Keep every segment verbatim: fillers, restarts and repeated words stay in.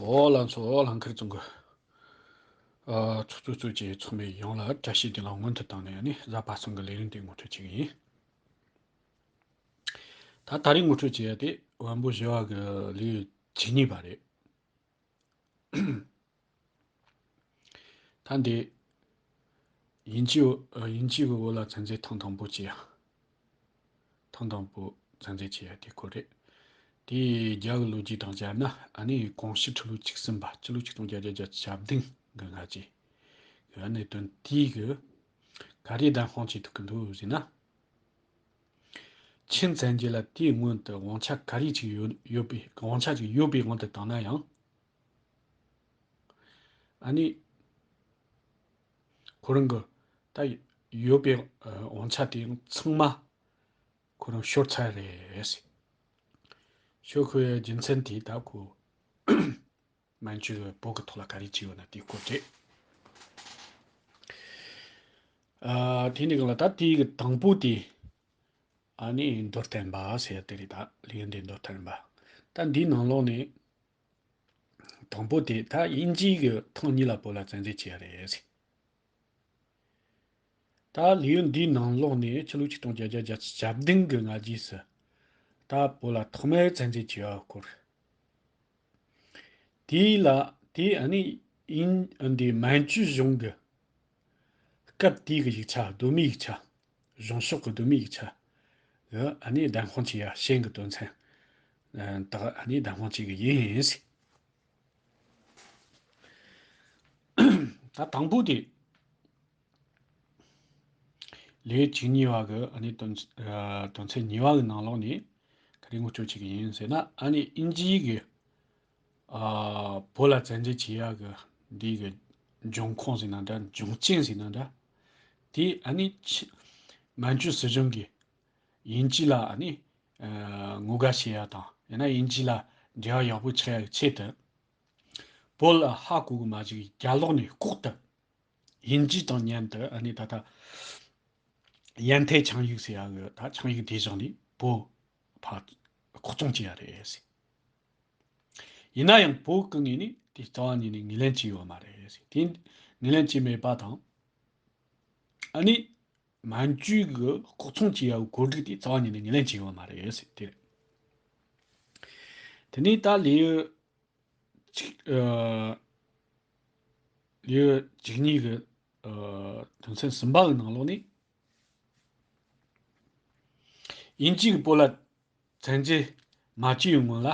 ཨོ་ལ་ཚོ། ཨོ་ལ་མཁར་རྫོང་གི་ཨ་ཚོགས་གཙོ་གཙོས་ཀྱི་ཚོགས་མི་ཡོངས་ལ་བཀྲ་ཤིས་བདེ་ལེགས་སྔོན་དུ་བཏང་ནས་ནི་གཟའ་པ་སངས་ཀྱི་ལས་རིམ་དེ་ངོ་སྤྲོད་བྱེད་ཀྱི་ཡིན། ད་ད་རེས་ངོ་སྤྲོད་བྱེད་ཡ་དེ་བོན་པོ་བཞི་བ་གི་ལེའུ་བཅུ་གཉིས་པ་རེད། ད་འདི། དབྱིན་ཇི་བོ་ཨ་དབྱིན་ཇི་གི་བོད་ལ་བཙན་འཛུལ་ཐེངས་དང་པོ་བྱས་ཡ། ཐེངས་དང་པོ་བཙན་འཛུལ་བྱས་ཡ་དེ་ཁོ་རེད། དེའི་རྒྱ་གི་ལོ་རྒྱུས་དང་སྦྱར་ན་ཨ་ནི་གོང་ཞུ་ཁྲི་ལོ་བཅུ་གསུམ་པ་ཕྱི་ལོ་ཆིག་སྟོང་བརྒྱད་བརྒྱ་བརྒྱད་ཅུ་གྱ་བདུན་གི་སྔ་རྗེས་ཀྱི་གནད་དོན་དེའི་གི་ག་རེ་བདེན་དཔང་བྱེད་ཐུབ་ཀྱི་འདུག་ཟེར་ན། ཆིན་བཙན་རྒྱལ་ལ་དེའི་སྔོན་དུ་དབང་ཆ་ག་རེ་ཅིག་ཡོད་ཡོད་པའི་དབང་ཆ་ཅིག་ཡོད་པའི་དབང་དུ་བཏང་ན་ཡང་། ཨ་ནི། ཁོ་རང་གི་ད་ཡོད་པའི་ཨ་དབང་ཆ་དེ་ཚང་མ་ཁོ་རང་ཤོར་ཚར་རེད། ཤོར་ཁོའི་རྒྱུ་མཚན་དེ་ད་ཁོ་མན་ཇུ་གི་བོད་ཀྱི་ཐོག་ལ་ག་རེ་བྱས་ཡོད་ན་དེའི་སྐོར་རེད། ཨ་དེ་ནས་གང་ལ་ད་དེའི་གི་དང་པོ་དེ་ཨ་ནི་མདོར་བསྟན་པ་ཟེར་ཡ་དེ་རེད། ད་ལེའུ་འདི་མདོར་བསྟན་པ། ད་འདིའི་ནང་ལོགས་ནས། དང་པོ་དེ་ད་དབྱིན་ཇིའི་གི་ཐེངས་གཉིས་ལ་བོད་ལ་བཙན་འཛུལ་བྱས་རེད། ད་ལེའུ་འདིའི་ནང་ལོགས་ནས་ཕྱི་ལོ་ཆིག་སྟོང་བརྒྱད་བརྒྱ་བརྒྱད་ཅུ་གྱ་བདུན་གི་སྔ་རྗེས་སུ་ད་བོད་ལ་ཐོག་མའི་བཙན་འཛུལ་བྱས་པ་སྐོར། དེ་ལ་དེ་ཨ་ནི་དབྱིན་འདི་མན་ཇུ་གཞུང་གི་སྐབས་དེའི་གི་ཡིག་ཆ་གདོད་མའི་ཡིག་ཆ། གཞུང་ཕྱོགས་ཀྱི་གདོད་མའི་ཡིག་ཆ་གི་ཨ་ནི་བདེན་དཔང་བྱེད་ཡ་ཤན་གྱི་དོན་ཚན་ཨ་དག་ཨ་ནི་བདེན་དཔང་བྱེད་གི་ཡིན། ད་དང་པོ་དེ་ལེའུ་བཅུ་གཉིས་པ་གི་ཨ་ནི་དོན་ཨ་དོན་ཚན་གཉིས་པ་གི་ནང་ལོགས་ནས་ག་རེ་ངོ་སྤྲོད་བྱེད་གི་ཡིན་ཟེར་ན། ཨ་ནི་དབྱིན་ཇིའི་གི་ཨ་བོད་ལ་བཙན་འཛུལ་བྱེད་ཡག་གི་འདི་གི་འབྱུང་ཁུངས་ཟེར་ན་འདྲ། འབྱུང་རྐྱེན་ཟེར་ན་འདྲ། དེ་ཨ་ནི་ཕྱི་མན་ཇུ་སྲིད་གཞུང་གིས་དབྱིན་ཇི་ལ་ཨ་ནི་ཨ་ངོ་དགའ་བྱེད་ཡག་དང་། ཡང་ན་དབྱིན་ཇི་ལ་འབྲེལ་བ་ཡག་པོ་ཆགས་ཡག་གི་ཆེད་དུ། བོད་ལ་ཧ་གོ་གི་མ་བཅུག་རྒྱ་ལོག་ནས་ལྐོག་ཏུ་དབྱིན་ཇི་དང་མཉམ་དུ་ཨ་ནི་ད་ལྟ་ཡན་ཐེ་ཆིངས་ཡིག་ཟེར་ཡག་གི་ད་ཆིངས་ཡིག་དེ་བཞག་ནས་བོད་ཕར་ལྐོག་ཚོང་བྱེད་ཡག་རེད་ཟེར། ཡིན་ན་ཡང་བོད་ཀྱི་ངོས་ནས་དེ་རྩ་བ་ཉིད་ནས་ངོས་ལེན་བྱས་ཡོད་མ་རེད་ཟེར། དེ་ངོས་ལེན་བྱས་མེད་པ་དང་། ཨ་ནི་མན་ཇུ་གི་ལྐོག་ཚོང་བྱེད་ཡག་གི་གོ་སྒྲིག་དེ་རྩ་བ་ཉིད་ནས་ངོས་ལེན་བྱས་ཡོད་མ་རེད་ཟེར་དེ་རེད། དེ་ནས་ད་ལེའུ་གཅིག་ཨ་ལེའུ་བཅུ་གཉིས་ཀྱི་ཨ་དོན་ཚན་གསུམ་པ་གི་ནང་ལོགས་ནས། དབྱིན་ཇི་གིས་བོད་ལ་བཙན་འཛུལ་མ་བྱས་པའི་སྔོན་ལ།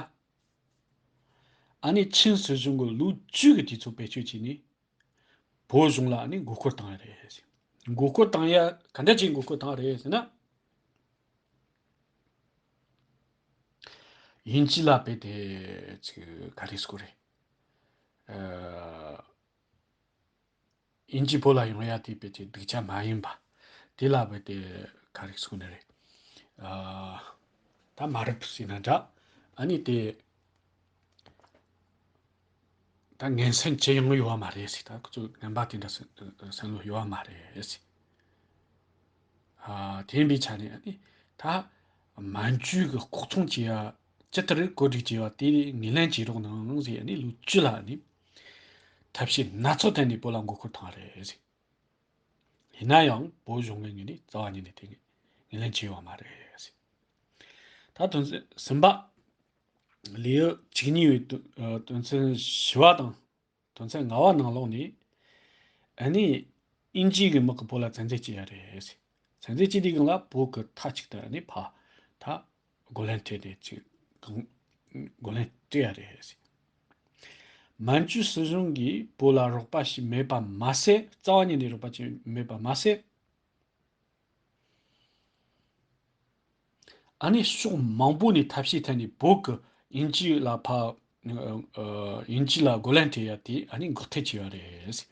ཨ་ནི་ཆིན་སྲིད་གཞུང་གིས་ལོ་བཅུ་གི་དུས་ཚོད་བེད་སྤྱོད་བྱས་ནས་བོད་གཞུང་ལ་ཨ་ནི་མགོ་སྐོར་བཏང་ཡ་རེད། མགོ་སྐོར་བཏང་ཡ་ག་འདྲ་ཅིག་མགོ་སྐོར་བཏང་ཡ་རེད་ཟེར་ན། དབྱིན་ཇི་ལ་རྦད་དེ་ཅིག་ག་རེ་ཟེར་དགོས་རེད། ཨ་དབྱིན་ཇི་བོད་ལ་ཡོང་ཡ་དེ་རྦད་དེ་སྡུག་ཅག་མ་ཡིན་པ། དེ་ལ་རྦད་དེ་ག་རེ་ཟེར་དགོས་ནི་རེད། ཨ་ད་མ་རབས་ཟེར་ན་འདྲ། ཨ་ནི་དེ་ད་ངན་སེམས་ཅི་ཡང་ཡོད་པ་མ་རེད་ཟེར། ད་ཁོ་ཚོ་ངན་པ་དེ་འདྲ་སེམས་སེམས་བློ་ཡོད་པ་མ་རེད་ཟེར། ཨ་དེ་ཡིན་པའི་ཆ་ནས་ཨ་ནི་ད་མན་ཇུ་གི་ལྐོག་ཚོང་བྱེད་ཡ་ཇི་ལྟར་གོ་སྒྲིག་བྱས་པ་དེ་ངོས་ལེན་བྱེད་རོགས་གནང་ཟེར། ཨ་ནི་ལོ་བཅུ་ལ་ཨ་ནི་ཐབས་ཤེས་སྣ་ཚོགས་བཏོན་ནས་བོད་ལ་མགོ་སྐོར་བཏང་རེད་ཟེར། ཡིན་ན་ཡང་བོད་གཞུང་གི་ངོས་ནས་རྩ་བ་ཉིད་ནས་དེ་ངོས་ལེན་བྱས་ཡོད་པ་མ་རེད་ཟེར། ད་དོན་ཚན་གསུམ་པ། ལེའུ་བཅུ་གཉིས་པའི་དོན་ཨ་དོན་ཚན་བཞི་པ་དང་དོན་ཚན་ལྔ་པ་ནང་ལོགས་ནས། ཨ་ནི་དབྱིན་ཇི་གི་དམག་གིས་བོད་ལ་བཙན་འཛུལ་བྱས་ཡ་རེད་ཟེར། བཙན་འཛུལ་བྱས་དུས་སྒང་ལ་བོད་ཀྱིས་མཐའ་གཅིག་ཏུ་ཨ་ནི་ཕར་ད་རྒོལ་ལན་སྤྲད་དེ་ཅིག་གང་རྒོལ་ལན་སྤྲད་ཡ་རེད་ཟེར། མན་ཇུ་སྲིད་གཞུང་གིས་བོད་ལ་རོགས་པ་བྱས་མེད་པ་མ་ཟད། རྩ་བ་ཉིད་ནས་རོགས་པ་བྱས་མེད་པ་མ་ཟད། ཨ་ནི་ཕྱོགས་མང་པོ་ནས་ཐབས་ཤེས་བཏོན་ནས་བོད་ཀྱིས་དབྱིན་ཇི་ལ་ཕར་ཨ་ཨ་དབྱིན་ཇི་ལ་རྒོལ་ལན་སྤྲད་ཡ་དེ་ཨ་ནི་འགོག་ཐབས་བྱས་ཡ་རེད་ཟེར།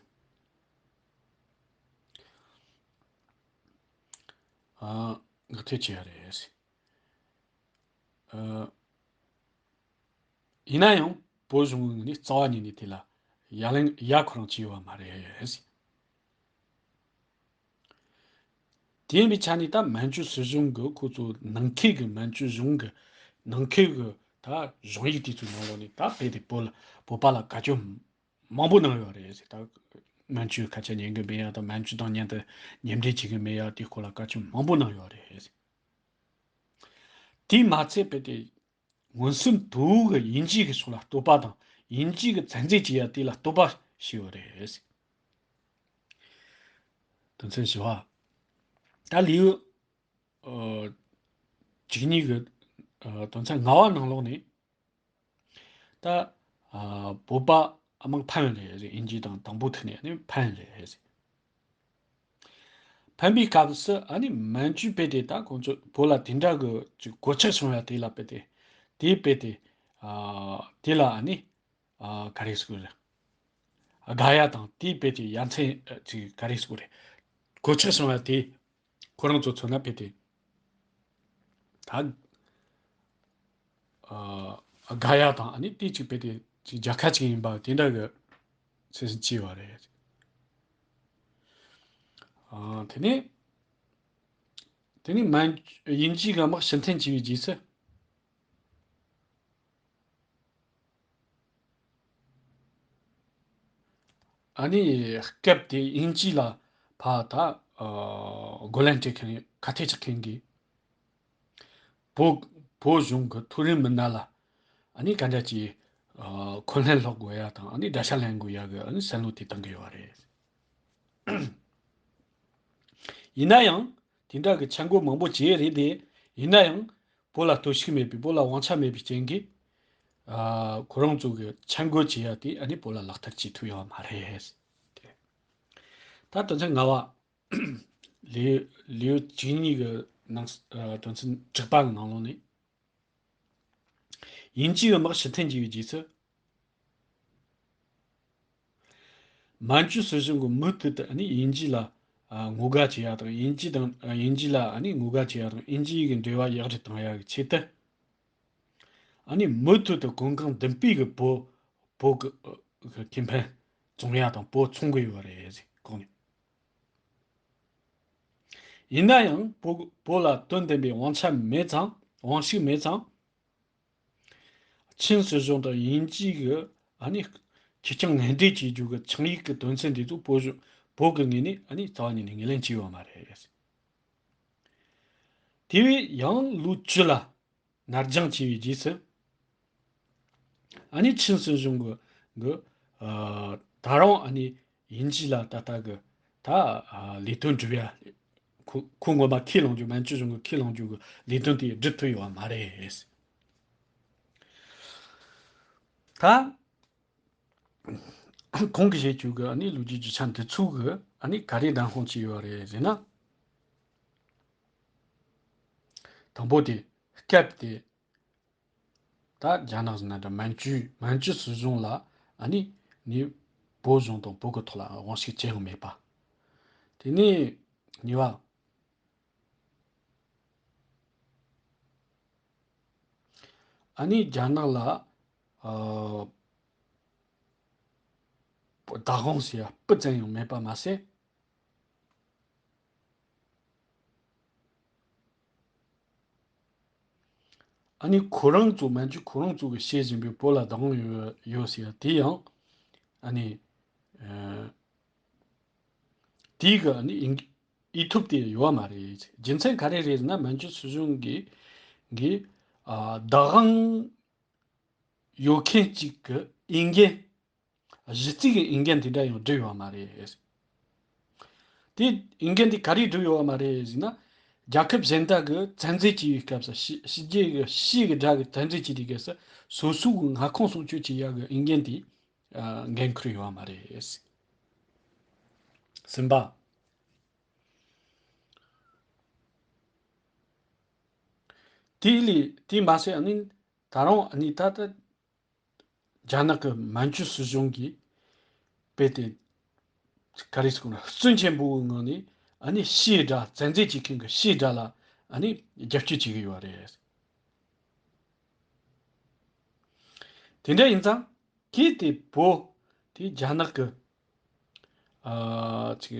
ཨ་འགོག་ཐབས་བྱས་ཡ་རེད་ཟེར། ཨ་ཡིན་ན་ཡང་བོད་གཞུང་གིས་ནི་རྩ་བ་ཉིད་ནས་དེ་ལ་ཡ་ལན་ཡ་ཁོ་རང་བྱས་ཡོད་པ་མ་རེད། དེ་ཡིན་པའི་ཆ་ནས་ད་མན་ཇུ་སྲིད་གཞུང་གིས་ཁོ་ཚོ་ནང་ཁུལ་གྱི་མན་ཇུ་གཞུང་གི་ནང་ཁུལ་གྱི་ ད་གཞུང་ཡིག་དེ་ཚོའི་ནང་ལོགས་ནས་ད་བོད་དེ་བོད་ལ་བོད་པ་ལ་བཀའ་བཀྱོན་མང་པོ་གནང་ཡོད་རེད་ཟེར། ད་མན་ཇུའི་སྐད་ཆ་ཉན་གི་མེད་ཡ་དང་མན་ཇུ་དང་མཉམ་དུ་མཉམ་འབྲེལ་བྱེད་གི་མེད་ཡ་དེ་སྐོར་ལ་བཀའ་བཀྱོན་མང་པོ་གནང་ཡོད་རེད་ཟེར། དེས་མ་ཚད་བོད་དེ་མངོན་སུམ་དུ་གི་དབྱིན་ཇི་གི་ཕྱོགས་ལ་བསྟོད་པ་དང་དབྱིན་ཇི་གི་བཙན་འཛུལ་བྱེད་ཡ་དེ་ལ་བསྟོད་པ་ཞུས་ཡོད་རེད། དོན་ཚན་བཞི་པ། ད་ལེའུ་ཨ་བཅུ་གཉིས་ཀྱི་ཨ་དོན་ཚན་ལྔ་པ་ནང་ལོགས་ནས། ད་ཨ་བོད་པ་དམག་འཕེན་རེད་ཟེར། དབྱིན་ཇི་དང་དང་པོ་ཐུག་ནས་ནི་འཕེན་རེད་ཟེར། འཕེན་པའི་སྐབས་སུ་ཨ་ནི་མན་ཇུ་བོད་དེ་ད་ཁོང་ཚོ་བོད་ལ་དེ་འདྲ་གི་ཅིག་གོད་ཆག་བྱུང་ཡ་དེ་ལ་བོད་དེ་དེ་བོད་དེ་ཨ་དེ་ལ་ཨ་ནི་ཨ་ག་རེ་ཟེར་དགོས་རེད། དགའ་ཡ་དང་དེ་བོད་དེ་ཡ་མཚན་ཨ་ཅིག་ག་རེ་ཟེར་དགོས་རེད། གོད་ཆག་བྱུང་ཡ་དེ། ཁོ་རང་ཚོ་མཚོན་ན་བོད་དེ་ད་ཨ་དགའ་ཡ་དང་ཨ་ནི་དེ་གཅིག་བོད་དེ་གཅིག་རྒྱལ་ཁབ་གཅིག་ཡིན་པ་དེ་འདྲ་གི་སེམས་སུ་སྐྱེས་པ་རེད། ཨ་དེ་ནས་དེ་ནས་མན་དབྱིན་ཇིའི་དམག་ཕྱིར་འཐེན་བྱས་པའི་རྗེས་སུ། ཨ་ནི་སྐབས་དེ་དབྱིན་ཇི་ལ་ཕར་ད་ཨ་རྒོལ་ལན་སྤྲད་མཁན་ཁ་གཏད་གཅོག་མཁན་གྱི་བོད་བོད་གཞུང་གི་མཐོ་རིམ་མི་སྣ་ལ་ཨ་ནི་ག་འདྲ་ཅིག་ཨ་འཁོན་ལན་སློག་དགོས་ཡ་དང་ཨ་ནི་དགྲ་ཤ་ལེན་དགོས་ཡ་གི་ཨ་ནི་བསམ་བློ་དེ་བཏང་གི་ཡོད་རེད། ཡིན་ན་ཡང་དེ་འདྲ་གི་འཆར་འགོད་མང་པོ་བྱས་རེད་དེ། ཡིན་ན་ཡང་བོད་ལ་གཏོར་བཤིག་མེད་པའི་བོད་ལ་དབང་ཆ་མེད་པའི་རྐྱེན་གྱིས་ཨ་ཁོ་རང་ཚོ་གི་འཆར་འགོད་བྱེད་ཡ་དེ་ཨ་ནི་བོད་ལ་ལག་བསྟར་བྱེད་ཐུབ་ཡོད་མ་རེད། དེ་ད་དོན་ཚན་ལྔ་པ། ལེའུ་ལེའུ་བཅུ་གཉིས་ཀྱི་ནང་ཨ་དོན་ཚན་དྲུག་པ་གི་ནང་ལོགས་ནས། དབྱིན་ཇིའི་དམག་ཕྱིར་འཐེན་བྱས་པའི་རྗེས་སུ། མན་ཇུ་སྲིད་གཞུང་གིས་མུ་མཐུད་དུ་ནི་དབྱིན་ཇི་ལ་ཨ་ངོ་དགའ་བྱེད་ཡ་དང་། དབྱིན་ཇི་དང་ཨ་དབྱིན་ཇི་ལ་ནི་ངོ་དགའ་བྱེད་ཡ་དང་། དབྱིན་ཇི་གི་འབྲེལ་བ་ཡག་རུ་གཏོང་ཡ་གི་ཆེད་དུ། ཨ་ནི་མུ་མཐུད་དུ་གོང་གང་མདུན་སྤོས་ཀྱི་བོད་བོད་ཀྱི་ཨ་ཁེ་ཕན་བཙོང་ཡ་དང་བོད་ཚོང་གི་ཡོད་རེད་ཟེར་གོང་ནས། ཡིན་ན་ཡང་བོད་བོད་ལ་དོན་ལྡན་པའི་དབང་ཆ་མེད་ཙང་། དབང་ཤུགས་མེད་ཙང་། ཆིན་སྲིད་གཞུང་དང་དབྱིན་ཇི་གི་ཨ་ནི་ཁེར་རྐྱང་ངན་འབྲེལ་བྱེད་རྒྱུ་གི་ཆིངས་ཡིག་གི་དོན་ཚན་འདི་ཚོ་བོད་གཞུང་བོད་གི་ངོས་ནས་ཨ་ནི་རྩ་བ་ཉིད་ནས་ངོས་ལེན་བྱས་ཡོད་མ་རེད། དེ་བས་ཡང་ལོ་བཅུ་ལ་ནར་འགྱངས་བྱས་པའི་རྗེས་སུ། ཨ་ནི་ཆིན་སྲིད་གཞུང་གི་གི་ཨ་ད་རུང་ཨ་ནི་དབྱིན་ཇི་ལ་ད་ལྟ་གི་ད་ཨ་ལས་དོན་སྒྲུབ་ཡ། ཁོ་ཁོ་ངོ་མ་ཁས་བླངས་རྒྱུ། མན་ཇུ་གཞུང་གི་ཁས་བླངས་རྒྱུ་གི་ལས་དོན་དེ་སྒྲུབ་ཐུབ་ཡོད་པ་མ་རེད། ད་གོང་གི་བཤད་རྒྱུ་གི་ཨ་ནི་ལོ་རྒྱུས་རྒྱུ་ཆ་འདི་ཚོ་གི་ཨ་ནི་ག་རེ་བདེན་དཔང་བྱས་ཡོད་རེད་ཟེར་ན། དང་པོ་དེ་སྐབས་དེ། ད་རྒྱ་ནག་ཟེར་ན་འདྲ། མན་ཇུ་མན་ཇུ་སྲིད་གཞུང་ལ་ཨ་ནི་ནི་བོད་གཞུང་དང་བོད་ཀྱི་ཐོག་ལ་དབང་ཤུགས་ཅི་ཡང་མེད་པ། དེ་ནས་གཉིས་པ། ཨ་ནི་རྒྱ་ནག་ལ་ཨ་བདག་དབང་ཟེར་ཡ་སྤུ་ཙམ་ཡང་མེད་པ་མ་ཟད། ཨ་ནི་ཁོ་རང་ཚོ་མན་ཇུ་ཁོ་རང་ཚོ་གི་བཤད་བཞིན་པའི་བོད་ལ་བདག་དབང་ཡོད་ཡོད་ཟེར་ཡ་དེ་ཡང་ཨ་ནི་ཨ་དེའི་གི་ཨ་ནི་ཡིན་ཡིན་ཐུབ་དེ་ཡོད་མ་རེད། རྒྱུ་མཚན་ག་རེ་རེད་ཟེར་ན། མན་ཇུ་སྲིད་གཞུང་གི་གི་ཨ་བདག་དབང་ཡོད་མཁན་གཅིག་གི་འོས་འགན། གཞི་རྩའི་གི་འོས་འགན་དེ་འདྲ་ཡང་བསྒྲུབས་ཡོད་མ་རེད། དེ་འོས་འགན་དེ་ག་རེ་བསྒྲུབས་ཡོད་མ་རེད་ཟེར་ན། རྒྱལ་ཁབ་གཞན་དག་གི་བཙན་འཛུལ་བྱས་པའི་སྐབས་སུ། ཕྱི་ཕྱི་རྒྱལ་གྱི་ཕྱིའི་གི་དགྲ་གི་བཙན་འཛུལ་བྱས་དུས་སྐབས་སུ་སོ་སོའི་གི་མངའ་ཁོངས་སྲུང་སྐྱོབ་བྱེད་ཡག་གི་འོས་འགན་དེ་ཨ་འགན་འཁུར་ཡོད་མ་རེད། གསུམ་པ། དེ་ལས་དེ་མ་ཟད་ཨ་ནི་ད་རུང་ཨ་ནི་ད་ལྟ་རྒྱ་ནག་གི་མན་ཇུ་སྲིད་གཞུང་གིས་རྦད་དེ་ག་རེ་ཟེར་དགོས་ན། བཙོན་ཆེན་པོའི་ངང་ནས་ཨ་ནི་ཕྱིའི་དགྲ། བཙན་འཛུལ་བྱེད་མཁན་གྱི་ཕྱིའི་དགྲ་ལ་ཨ་ནི་རྒྱབ་སྐྱོར་བྱེད་ཀྱི་ཡོད་རེད། དེ་འདྲ་ཡིན་ཙང་གལ་ཏེ་བོད་དེ་རྒྱ་ནག་གི་ཨ་ཅིག་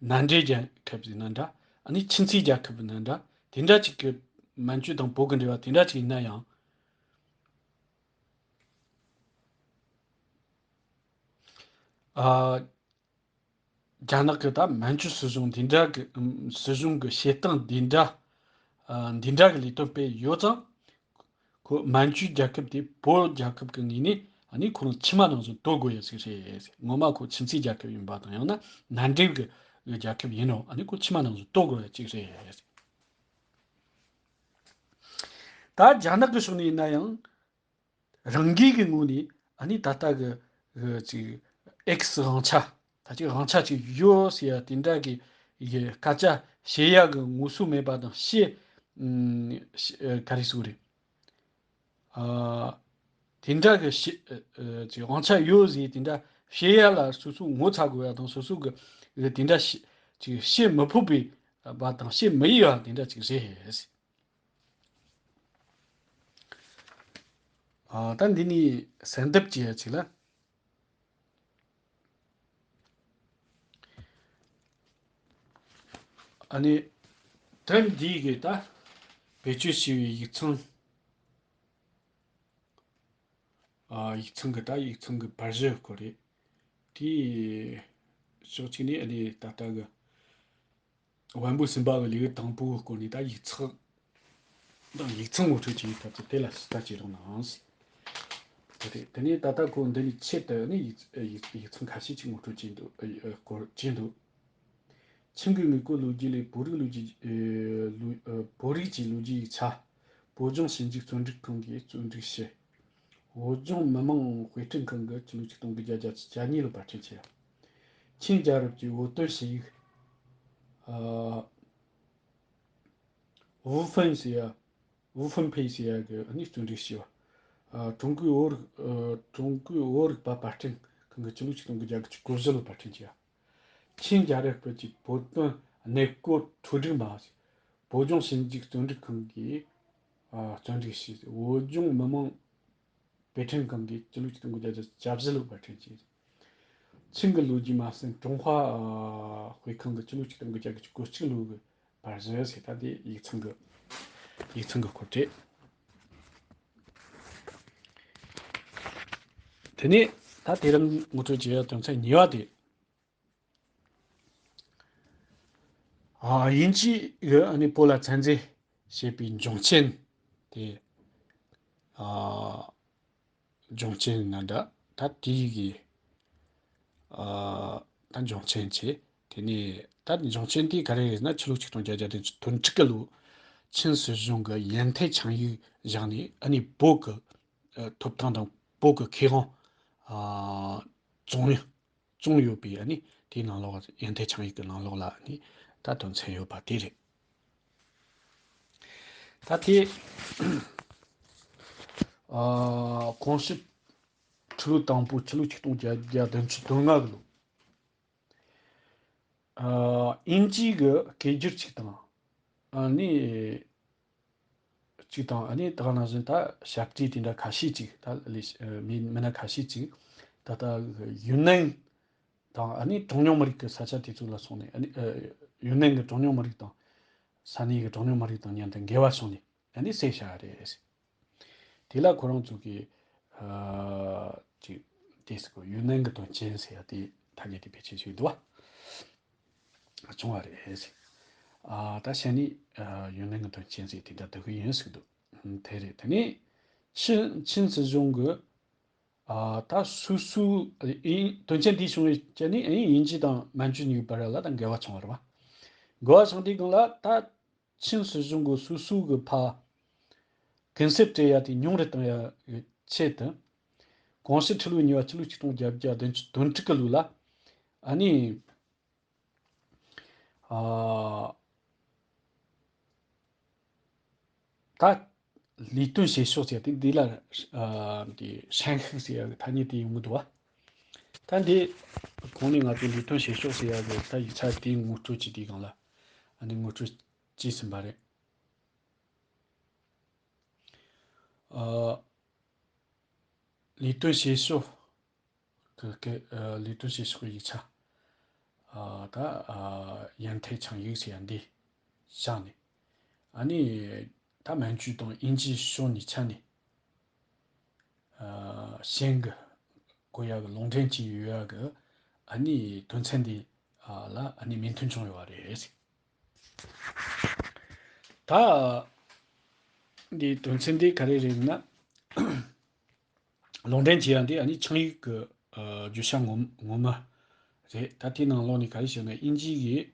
མནའ་འབྲེལ་རྒྱལ་ཁབ་ཡིན་ན་འདྲ། ཨ་ནི་ཁྱིམ་མཚེས་རྒྱལ་ཁབ་ཡིན་ན་འདྲ། དེ་འདྲ་ཅིག་གི་མན་ཇུ་དང་བོད་ཀྱི་འབྲེལ་བ་དེ་འདྲ་ཅིག་ཡིན་ན་ཡང་། ཨ། རྒྱ་ནག་གི་ད་མན་ཇུ་སྲིད་གཞུང་འདི་འདྲ་གི་ཨམ། སྲིད་གཞུང་གི་བྱེད་སྟངས་འདི་འདྲ། ཨ། འདི་འདྲ་གི་ལས་དོན་སྤེལ་ཡོད་ཙང་། ཁོ་མན་ཇུ་རྒྱལ་ཁབ་དེ་བོད་རྒྱལ་ཁབ་ཀྱི་ངོས་ནས་ཨ་ནི་ཁོ་རང་ཕྱི་མ་ནང་བཞིན་གཏོད་དགོས་ཡ་ཞིག་རེད། ངོ་མ་ཁོ་ཁྱིམ་མཚེས་རྒྱལ་ཁབ་ཡིན་པ་དང་ཡང་ན་མནའ་འབྲེལ་གྱི་རྒྱལ་ཁབ་ཡིན་རུང་ཨ་ནི་ཁོ་ཕྱི་མ་ནང་བཞིན་གཏོད་དགོས་ཡ་ཅིག་རེད། ད་རྒྱ་ནག་གི་ཕྱོགས་ནས་ཡིན་ན་ཡང་། རང་འགུལ་གྱི་ངོས་ནས་ཨ་ནི་ད་ལྟ་གི་གི་ཅིག་ཨེག་སི་དབང་ཆ། ད་ཅིག་དབང་ཆ་ཅིག་ཡོད་ཟེར་ཡ་དེ་འདྲ་གི་ཡི་སྐད་ཆ་བཤད་ཡ་གི་ངོ་སོ་མེད་པ་དང་བཤད། ཨམ། ཤ- ཨ། ག་རེ་ཟེར་དགོས་རེད། ཨ། དེ་འདྲ་གི་བཤད། ཨ། ཨ། ཅིག་དབང་ཆ་ཡོད་ཟེར་དེ་འདྲ་བཤད་ཡ་ལ་སོ་སོ་ངོ་ཚ་དགོས་ཡ་དང་སོ་སོ་གི་གི་དེ་འདྲ་བཤད་ཅིག་བཤད་མི་ཕོད་པའི་བ་དང་བཤད་མི་ཡི་བ་དེ་འདྲ་ཅིག་རེད། ཨ། ད་འདི་ནས་གསལ་འདེབས་བྱེད་ཡ་ཅིག་ལ། ཨ་ནི། དོན་འདི་གི་ད་བེད་སྤྱོད་བྱས་པའི་ཡིག་ཚང་། ཨ། ཡིག་ཚང་གི་ད་ཡིག་ཚང་གི་པར་གཞི་སྐོར་རེད། དེའི་ཕྱོགས་གཅིག་ནས་ཨ་ནི་ད་ལྟ་གི་བན་བོད་སེམས་པ་གི་ལེའུ་དང་པོའི་སྐོར་ནས་ད་ཡིག་ཚགས་དང་ཡིག་ཚང་ངོ་སྤྲོད་བྱེད་ཡུལ་ཐབས་ཚུལ་དེ་ལ་ཞིབ་ལྟ་བྱེད་རོགས་གནང་། དེ་རེད། དེ་ནས་ད་ལྟ་ཁོ་འདི་ནས་ཆེད་དུ་ནི་ཡིག་ཡིག་ཡིག་ཚང་ཁ་ཤས་ཅིག་ངོ་སྤྲོད་བྱས་འདུག་ཨ། སྐོར་བྱས་འདུག་ཆིང་གི་དངོས་པོའི་ལོ་རྒྱུས་ལས་བོད་རིགས་ལོ་རྒྱུས། ཨ། ལོ། ཨ། བོད་རིགས་ཀྱི་ལོ་རྒྱུས་ཡིག་ཆ། བོད་ལྗོངས་ཞིབ་འཇུག་རྩོམ་སྒྲིག་ཁང་གིས་རྩོམ་སྒྲིག་བྱས། བོད་ལྗོངས་མི་དམངས་དཔེ་སྐྲུན་ཁང་གིས་ཕྱི་ལོ་ཆིག་སྟོང་དགུ་བརྒྱ་བརྒྱད་ཅུ་གྱ་གཉིས་ལོར་པར་སྐྲུན་བྱས། ཆིན་རྒྱལ་རབས་ཀྱི་བོད་དོན་ཞུ་ཡིག་ཨ། ཝུ་ཧྥན་ཟེར་ཡ། ཝུ་ཧྥན་ཕེ་ཟེར་ཡ་གིས་ཨ་ནི་རྩོམ་སྒྲིག་བྱས་པ། ཨ། ཀྲུང་གོའི་བོད་རིག་ཨ། ཀྲུང་གོའི་བོད་རིག་པ་པར་སྐྲུན་ཁང་གིས་ཕྱི་ལོ་ཆིག་སྟོང་དགུ་བརྒྱ་དགུ་བཅུ་གོ་བཞི་ལོར་པར་སྐྲུན་བྱས་པ། ཆིན་རྒྱལ་རབས་སྐབས་ཀྱི་བོད་དོན་གནས་སྐོར་འཕྲོ་སྒྲིག་མ། བོད་ལྗོངས་ཞིབ་འཇུག་རྩོམ་སྒྲིག་ཁང་གིས། ཨ། རྩོམ་སྒྲིག་བྱས། བོད་ལྗོངས་མི་དམངས་དཔེ་སྐྲུན་ཁང་གིས་ཕྱི་ལོ་ཆིག་སྟོང་དགུ་བརྒྱ་བརྒྱད་ཅུ་གྱ་བཞི་ལོར་པར་སྐྲུན་བྱས། ཆིན་གྱི་ལོ་རྒྱུས་མ་ཟིན་ཀྲུང་ཧྭ་ཨ། དཔེ་ཁང་གིས་ཕྱི་ལོ་ཆིག་སྟོང་དགུ་བརྒྱ་དགུ་བཅུ་གོ་གཅིག་ལོ་གི་པར་གཞི་ཟེར། ད་དེ་ཡིག་ཚང་གི་ཡིག་ཚང་གི་སྐོར་རེད། དེ་ནས་ད་དེ་རིང་ངོ་སྤྲོད་བྱེད་ཡ་དོན་ཚན་གཉིས་པ་དེ། ཨ། དབྱིན་ཇི་གིས་ཨ་ནི་བོད་ལ་བཙན་འཛུལ་བྱས་པའི་འབྱུང་རྐྱེན་དེ། ཨ། འབྱུང་རྐྱེན་ན་འདྲ། ད་དེའི་གི། ཨ། ད་འབྱུང་རྐྱེན་བྱས། དེ་ནས་ད་འབྱུང་རྐྱེན་དེ་ག་རེ་རེད་ན་ཕྱི་ལོ་ཆིག་སྟོང་བརྒྱད་བརྒྱ་དོན་དྲུག་གི་ལོ་ཆིན་སྲིད་གཞུང་གིས་ཡོན་ཐེ་ཆིང་ཡིག་བཞག་ནས་ཨ་ནི་བོད་ཀྱི། ཨ། ཐོབ་ཐང་དང་བོད་ཀྱི་ཁེ་དབང་། ཨ། བཙོང་ཡ། བཙོང་ཡོད་པའི་ཨ་ནི་དེའི་ནང་ལོགས་ཡོན་ཐེ་ཆིང་ཡིག་གི་ནང་ལོགས་ལ་ཨ་ནི་ད་དོན་ཚན་ཡོད་པ་དེ་རེད། ད་དེ། ཨ། གོང་ཞུས་ཁྲི་ལོ་དང་པོ་ཕྱི་ལོ་ཆིག་སྟོང་བརྒྱད་བརྒྱ་བདུན་ཅུ་དོན་ལྔ་གི་ལོ། ཨ། དབྱིན་ཇི་གི་སྐད་སྒྱུར་ཅིག་དང་། ཨ་ནི། གཅིག་དང་ཨ་ནི་ད་ག་ནང་བཞིན་ད་ཞབས་བྲིས་དེ་འདྲ་ཁ་ཤས་ཅིག་ད་ལས་མི་མི་སྣ་ཁ་ཤས་ཅིག་ད་ལྟ་ཡུན་ནན་དང་ཨ་ནི་གྲངས་ཉུང་མི་རིགས་ཀྱི་ས་ཆ་དེ་ཚོ་ལ་སོང་ནས། ཨ་ནི་ཡུན་ནན་གྱི་གྲངས་ཉུང་མི་རིགས་དང་ས་གནས་ཀྱི་གྲངས་ཉུང་མི་རིགས་དང་མཉམ་དུ་འགལ་བ་བྱུང་ནས་ཨ་ནི་བསད་བཞག་རེད། དེ་ལ་ཁོ་རང་ཚོ་གིས་ཨ་ཅིག་དེ་ཟེར་གོ་ཡུན་ནན་གྱི་དོན་རྐྱེན་ཟེར་ཡ་དེ་ཐ་སྙད་དེ་བེད་སྤྱོད་བྱས་འདུག་བ། བྱུང་བ་རེད། ཨ། ད་བྱས་ནས་ཨ་ཡུན་ནན་གྱི་དོན་རྐྱེན་ཟེར་དེ་འདྲ་སྡུག་གི་ཡིན་ཟེར་གི་འདུག་དེ་རེད། དེ་ནས་ཆིན་ཆིན་སྲིད་གཞུང་གི། ཨ། ད་སོ་སོའི་ཨིན་དོན་རྐྱེན་དེའི་བྱུང་བའི་རྐྱེན་ནས་ཨིན་དབྱིན་ཇི་དང་མན་ཇུ་གཉིས་ཀྱི་བར་ལ་ད་འགལ་བ་བྱུང་བ་རེད་བ། འགལ་བ་བྱུང་དུས་སྒང་ལ་ད་ཆིན་སྲིད་གཞུང་གི་སོ་སོའི་གི་ཕ་གུན་གསབ་སྤྲད་ཡ་དེ་ཉུང་རུ་བཏང་ཡ་གི་ཆེད་དུ། གོང་ཞུས་ཁྲི་ལོ་གཉིས་པ་ཕྱི་ལོ་ཆིག་སྟོང་བརྒྱད་བརྒྱ་བདུན་ཅུ་དོན་དྲུག་གི་ལོ་ལ། ཨ་ནི། ཨ། ད་ལས་དོན་བྱེད་ཕྱོགས་ཟེར་ཏེ་འདི་ལ། ཨ། འདི་ཧྲན་ཤིག་ཟེར་ཡ་གི་ཐ་སྙད་དེ་ཡོང་གི་འདུག་བ། ད་འདི་གོང་ནས་ང་ཚོས་ལས་དོན་བྱེད་ཕྱོགས་ཟེར་ཡ་གི་ད་ཡིག་ཆ་དེ་ངོ་སྤྲོད་བྱེད་དུས་སྒང་ལ་ཨ་ནི་ངོ་སྤྲོད་བྱས་ཟིན་པ་རེད། ཨ། ལས་དོན་བྱེད་ཕྱོགས་ཀྱི་སྐད། ཨ། ལས་དོན་བྱེད་ཕྱོགས་ཀྱི་ཡིག་ཆ། ཨ། ད། ཨ། ཡོན་ཐེ་ཆིང་ཡིག་ཟེར་ཡ་འདི་བཞག་ནས། ཨ་ནི་ད་མན་ཇུ་དང་དབྱིན་ཇིའི་ཕྱོགས་ནས་ཆ་ནས། ཨ། ཞེང་གི་གོ་ཡ་གི་ལུང་འདྲེན་བྱས་ཡོད་ཡ་གི་ ཨ་ནི་དོན་ཚན་འདི་ལ་ཨ་ནི་མོས་མཐུན་བྱུང་ཡོད་པ་རེད། ད་འདི་དོན་ཚན་འདི་ག་རེ་རེད་ན། ལུང་འདྲེན་བྱེད་ཡ་འདི་ཨ་ནི་ཆིངས་ཡིག་གི་ཨ་བརྗོད་བྱ་ངོ་ངོ་མ་རེད། ད་དེའི་ནང་ལོགས་ནས་ག་རེ་བཤད་ན། དབྱིན་ཇི་གིས་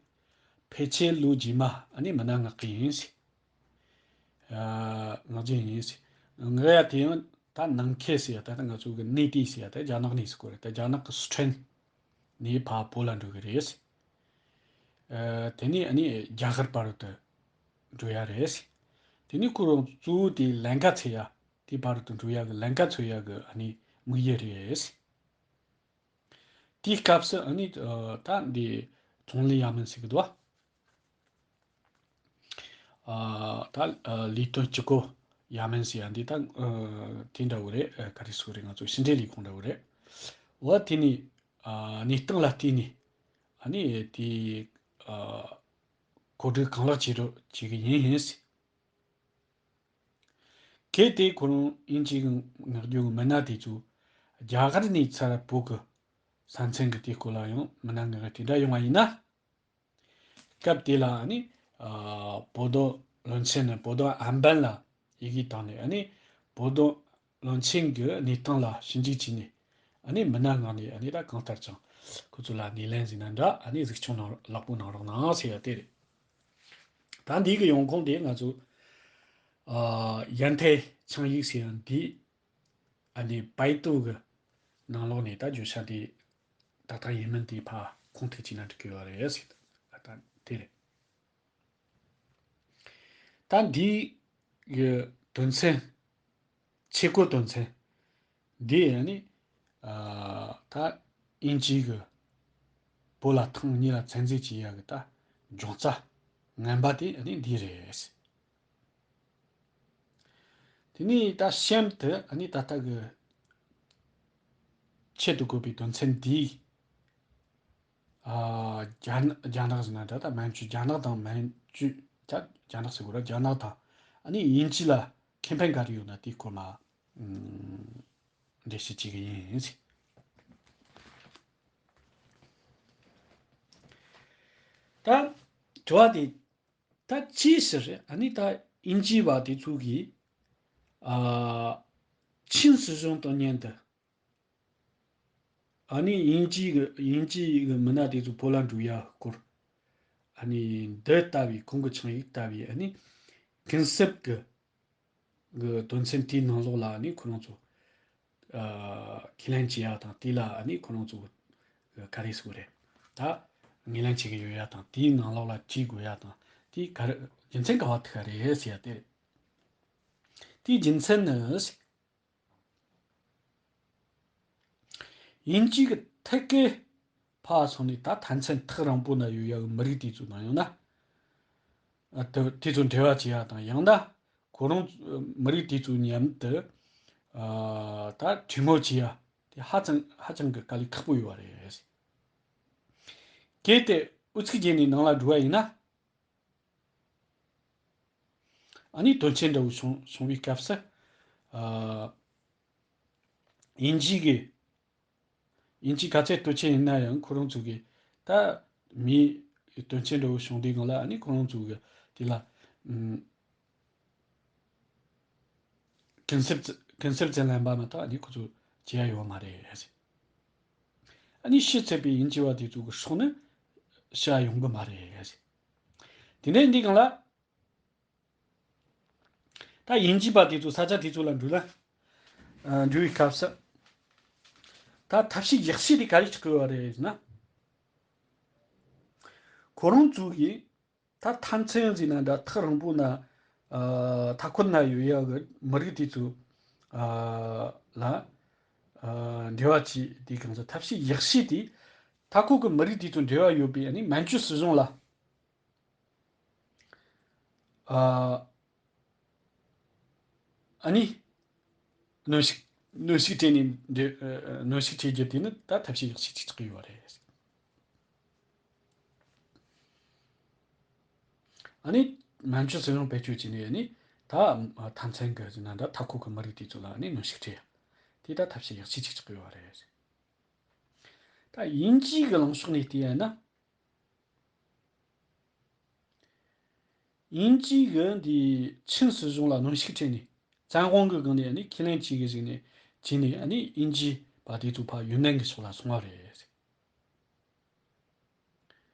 ཕལ་ཆེར་ལོ་རྗེས་མ་ཨ་ནི་མི་སྣ་མངགས་གི་ཡིན་ཟེར། ཨ་མངགས་རྒྱུ་ཡིན་ཟེར། མངགས་ཡ་དེ་ཡང་ད་ནམ་མཁའི་ཟེར་ཡ། ད་ད་ང་ཚོ་གི་གནས་དེ་ཟེར་ཡ། ད་རྒྱ་ནག་ནས་ཟེར་གོ་རེད། ད་རྒྱ་ནག་གི་སི་ཁྲོན་ནས་ཕར་བོད་ལ་འགྲོ་གི་རེད་ཟེར། ཨ་དེ་ནས་ཨ་ནི་རྒྱ་གར་བར་དུ་འགྲོ་ཡ་རེད་ཟེར། དེ་ནས་ཁོ་རང་གཙོ་བོ་དེ་ལན་ཁ་འཚོལ་ཡ། དེ་བར་དུ་འགྲོ་ཡ་གི་ལན་ཁ་འཚོལ་ཡ་གི་ཨ་ནི་དམིགས་ཡུལ་རེད། དེའི་སྐབས་སུ་ཨ་ནི་ཨ་ད་འདི་ཙུང་ལི་ཡ་མིན་ཟེར་གི་འདུག་བ། ཨ་ད་ཨ་ལས་དོན་གཅིག་པོ་ཡ་མིན་ཟེར་ཡ་འདི་ད་ཨ་དེ་འདྲ་བོ་རེད། ཨ་ག་རེ་ཟེར་དགོས་རེད། ང་ཚོ་ཕྱི་འབྲེལ་ལས་ཁུངས་འདྲ་བོ་རེད། འོ་དེ་ནི་ཨ་གནས་སྟངས་ལ་བལྟས་ནས་ཨ་ནི་དེ་ཨ་གོ་སྒྲིག་གང་ལེགས་བྱེད་རོགས་བྱེད་གི་ཡིན་ཡིན་ཟེར། གལ་ཏེ་ཁོ་རང་དབྱིན་ཇི་གི་མངགས་རྒྱུ་གི་མི་སྣ་དེ་ཚོ་རྒྱ་གར་ནས་ཚུར་བོད་ཀྱི་ས་མཚམས་ཀྱི་དེའི་སྐོར་ལ་ཡང་མི་སྣ་མངགས་དེ་འདྲ་ཡོང་བ་ཡིན་ན། སྐབས་དེ་ལ་ཨ་ནི་ཨ་报道བློན་ཆེན་ནས་报道安保ལ་ཡི་གེ་བཏང་ནས། ཨ་ནི་报道བློན་ཆེན་གྱི་གནས་སྟངས་ལ་ཞིབ་འཇུག་བྱས་ནས། ཨ་ནི་མི་སྣ་མངགས་ནས་ཨ་ནི་ད་གང་ལྟར་ཀྱང་ཁོ་ཚོ་ལ་སྣེ་ལེན་ཟེར་ན་འདྲ། ཨ་ནི་གཟིགས་སྐྱོང་གནང་ལེགས་པོ་གནང་རོགས་གནང་ཟེར་ཡ་དེ་རེད། ད་འདི་གི་ཡོང་ཁུངས་དེ་ང་ཚོ་ཨ་ཡན་ཐའི་ཆིངས་ཡིག་ཟེར་ཡ་འདི་ཨ་ནི་པའི་ཏུའུ་གི་ནང་ལོགས་ནས་ད་བརྗོད་བྱ་དེ་ཏག་ཏག་ཡིན་མིན་དེ་ཕར་ཁུངས་ཐེག་བྱས་ན་འགྲིག་གི་ཡོད་རེད་ཟེར། ད་དེ་རེད། ད་འདི་གི་དོན་ཚན། ཆེད་བསྐོད་དོན་ཚན་འདི་ཡང་ནི་ཨ་ད་དབྱིན་ཇི་གི་བོད་ལ་ཐེངས་གཉིས་ལ་བཙན་འཛུལ་བྱེད་ཡག་གི་ད་འབྱུང་རྩ་ངན་པ་དེ་ནི་འདི་རེད། དེ་ནས་ད་གཤམ་དུ་ནི་ད་ལྟ་གི་ཆེད་དུ་བཀོད་པའི་དོན་ཚན་འདིས། ཨ་རྒྱ་ནག་རྒྱ་ནག་ཟེར་ན་འདྲ། ད་མན་ཇུ། རྒྱ་ནག་དང་མན་ཇུ། ད་རྒྱ་ནག་ཟེར་དགོས་ར། རྒྱ་ནག་དང་ཨ་ནི་དབྱིན་ཇི་ལ་ཁེ་ཕན་ག་རེ་ཡོད་ན་དེའི་སྐོར་ལ་ཨམ་འགྲེལ་བཤད་བྱེད་ཀྱི་ཡིན། ད་དྲི་བ་དེ། ད་ཅིའི་ཕྱིར་ཨ་ནི་ད་དབྱིན་ཇི་བ་དེ་ཚོ་གིས་ཨ་ཆིན་སྲིད་གཞུང་དང་མཉམ་དུ། ཨ་ནི་དབྱིན་ཇི་གི་དབྱིན་ཇི་གི་མི་སྣ་དེ་ཚོ་བོད་ལ་འགྲོ་ཡ་སྐོར། ཨ་ནི་འདི་ལྟ་བུའི་ཁོང་གི་ཆིངས་ཡིག་ལྟ་བུའི་ཨ་ནི་གུན་གསབ་གི་གི་དོན་ཚན་དེའི་ནང་ལོགས་ལ་ཨ་ནི་ཁོ་རང་ཚོ་ཨ་ཁས་ལེན་བྱེད་ཡ་དང་། དེ་ལ་ཨ་ནི་ཁོ་རང་ཚོ་གི་ག་རེ་ཟེར་དགོས་རེད། ད་ངོས་ལེན་བྱེད་ཀྱི་ཡོད་ཡ་དང་། དེའི་ནང་ལོགས་ལ་བྱེད་དགོས་ཡ་དང་། དེ་ག་རེ་རྒྱུ་མཚན་ག་བ་ཐུག་ག་རེད་ཟེར་ཡ་དེ་རེད། དེའི་རྒྱུ་མཚན་ནི། དབྱིན་ཇི་གི་ཐད་ཀའི་ཕར་སོང་ནས་ད་མཐའ་མཚམས་ཐག་རིང་པོ་ན་ཡོད་ཡ་གི་མི་རིགས་དེ་ཚོ་ནང་ཡང་ན། ཨ་དེ་དེ་ཚོ་འབྲེལ་བ་བྱེད་ཡ་དང་། ཡང་ན་ཁོ་རང་མི་རིགས་དེ་ཚོ་མཉམ་དུ་ཨ་ད་གྲོས་མོལ་བྱེད་ཡ་དེ་ཧ་ཅང་ཧ་ཅང་གི་དཀའ་ལས་ཁག་པོ་ཡོད་པ་རེད། གལ་ཏེ་ཨུ་ཚུགས་བརྒྱབ་ནས་ནང་ལ་འགྲོ་བ་ཡིན་ན། ཨ་ནི་དོན་ཆེན་འདྲ་བོ་བྱུང་བྱུང་བའི་སྐབས་སུ། ཨ་དབྱིན་ཇི་གི་དབྱིན་ཇི་ག་ཚད་སྟོབས་ཆེན་ཡིན་ན་ཡང་། ཁོ་རང་ཚོ་གི་ད་མིའི་དོན་ཆེན་འདྲ་བོ་བྱུང་དུས་སྒང་ལ། ཨ་ནི་ཁོ་རང་ཚོ་གི་དེ་ལ་ཨམ་གུན་གསབ་གུན་གསབ་ཙམ་ལེན་པ་མ་གཏོགས་ཨ་ནི་ཁོ་ཚོ་བྱེད་ཡ་ཡོད་མ་རེད། ཨ་ནི་ཕྱི་གཙེས་པའི་དབྱིན་ཇི་བ་དེ་ཚོ་གི་སྲོག་ནི་བྱ་ཡོང་གི་མ་རེད། དེ་འདྲ་ཡིན་དུས་སྒང་ལ། ད་དབྱིན་ཇི་པ་དེ་ཚོ་ས་ཆ་དེ་ཚོ་ལ་འགྲོ་ལ་ཨ་འགྲོ་བའི་སྐབས་སུ། ད་ཐབས་ཤེས་ཡག་ཤོས་དེ་ག་རེ་ཆགས་ཀྱི་ཡོད་རེད་ཟེར་ན། ཁོ་རང་ཚོ་གིས་ད་མཐའ་མཚམས་ཟེར་ན་འདྲ། ཐག་རིང་པོ་ན་ཨ་མཐའ་འཁོར་ན་ཡོད་ཡ་གི་མི་རིགས་དེ་ཚོ་ཨ་ལ་ཨ་འབྲེལ་བ་བྱེད་དུས་སྒང་ལ་ཐབས་ཤེས་ཡག་ཤོས་དེ། མཐའ་འཁོར་གྱི་མི་རིགས་དེ་ཚོ་འབྲེལ་བ་ཡོད་པའི་ཨ་ནི་མན་ཇུ་སྲིད་གཞུང་ལ། ཨ་ཨ་ནི་གནོན་ཤུགས་གནོན་ཤུགས་སྤྲད་ནས་འདྲ། ཨ་གནོན་ཤུགས་སྤྲད་རྒྱུ་དེ་ནི་ད་ཐབས་ཤེས་ཡག་ཤོས་ཅིག་ཆགས་ཀྱི་ཡོད་རེད། ཨ་ནི་མན་ཇུ་སྲིད་གཞུང་བེད་སྤྱོད་བྱས་ནས། ཨ་ནི་ད་མཐའ་མཚམས་ཀྱི་ཟེར་ན་འདྲ། མཐའ་འཁོར་གྱི་མི་རིགས་དེ་ཚོ་ལ་ཨ་ནི་གནོན་ཤུགས་སྤྲད་ཡ་དེ་ད་ཐབས་ཤེས་ཡག་ཤོས་ཅིག་ཆགས་ཀྱི་ཡོད་རེད། ད་ ད་དབྱིན་ཇིའི་གི་ལངས་ཕྱོགས་ནས་བལྟས་ཡ་ན། དབྱིན་ཇིའི་གི་འདི་ཆིན་སྲིད་གཞུང་ལ་གནོན་ཤུགས་སྤྲད་ནས། བཙན་དབང་གི་སྒང་ནས་ཨ་ནི་ཁས་ལེན་བྱེད་གི་ཟིག་ནས་བྱས་ནས། ཨ་ནི་དབྱིན་ཇི་པ་དེ་ཚོ་ཕར་ཡུན་ནན་གི་ཕྱོགས་ལ་སོང་བ་རེད།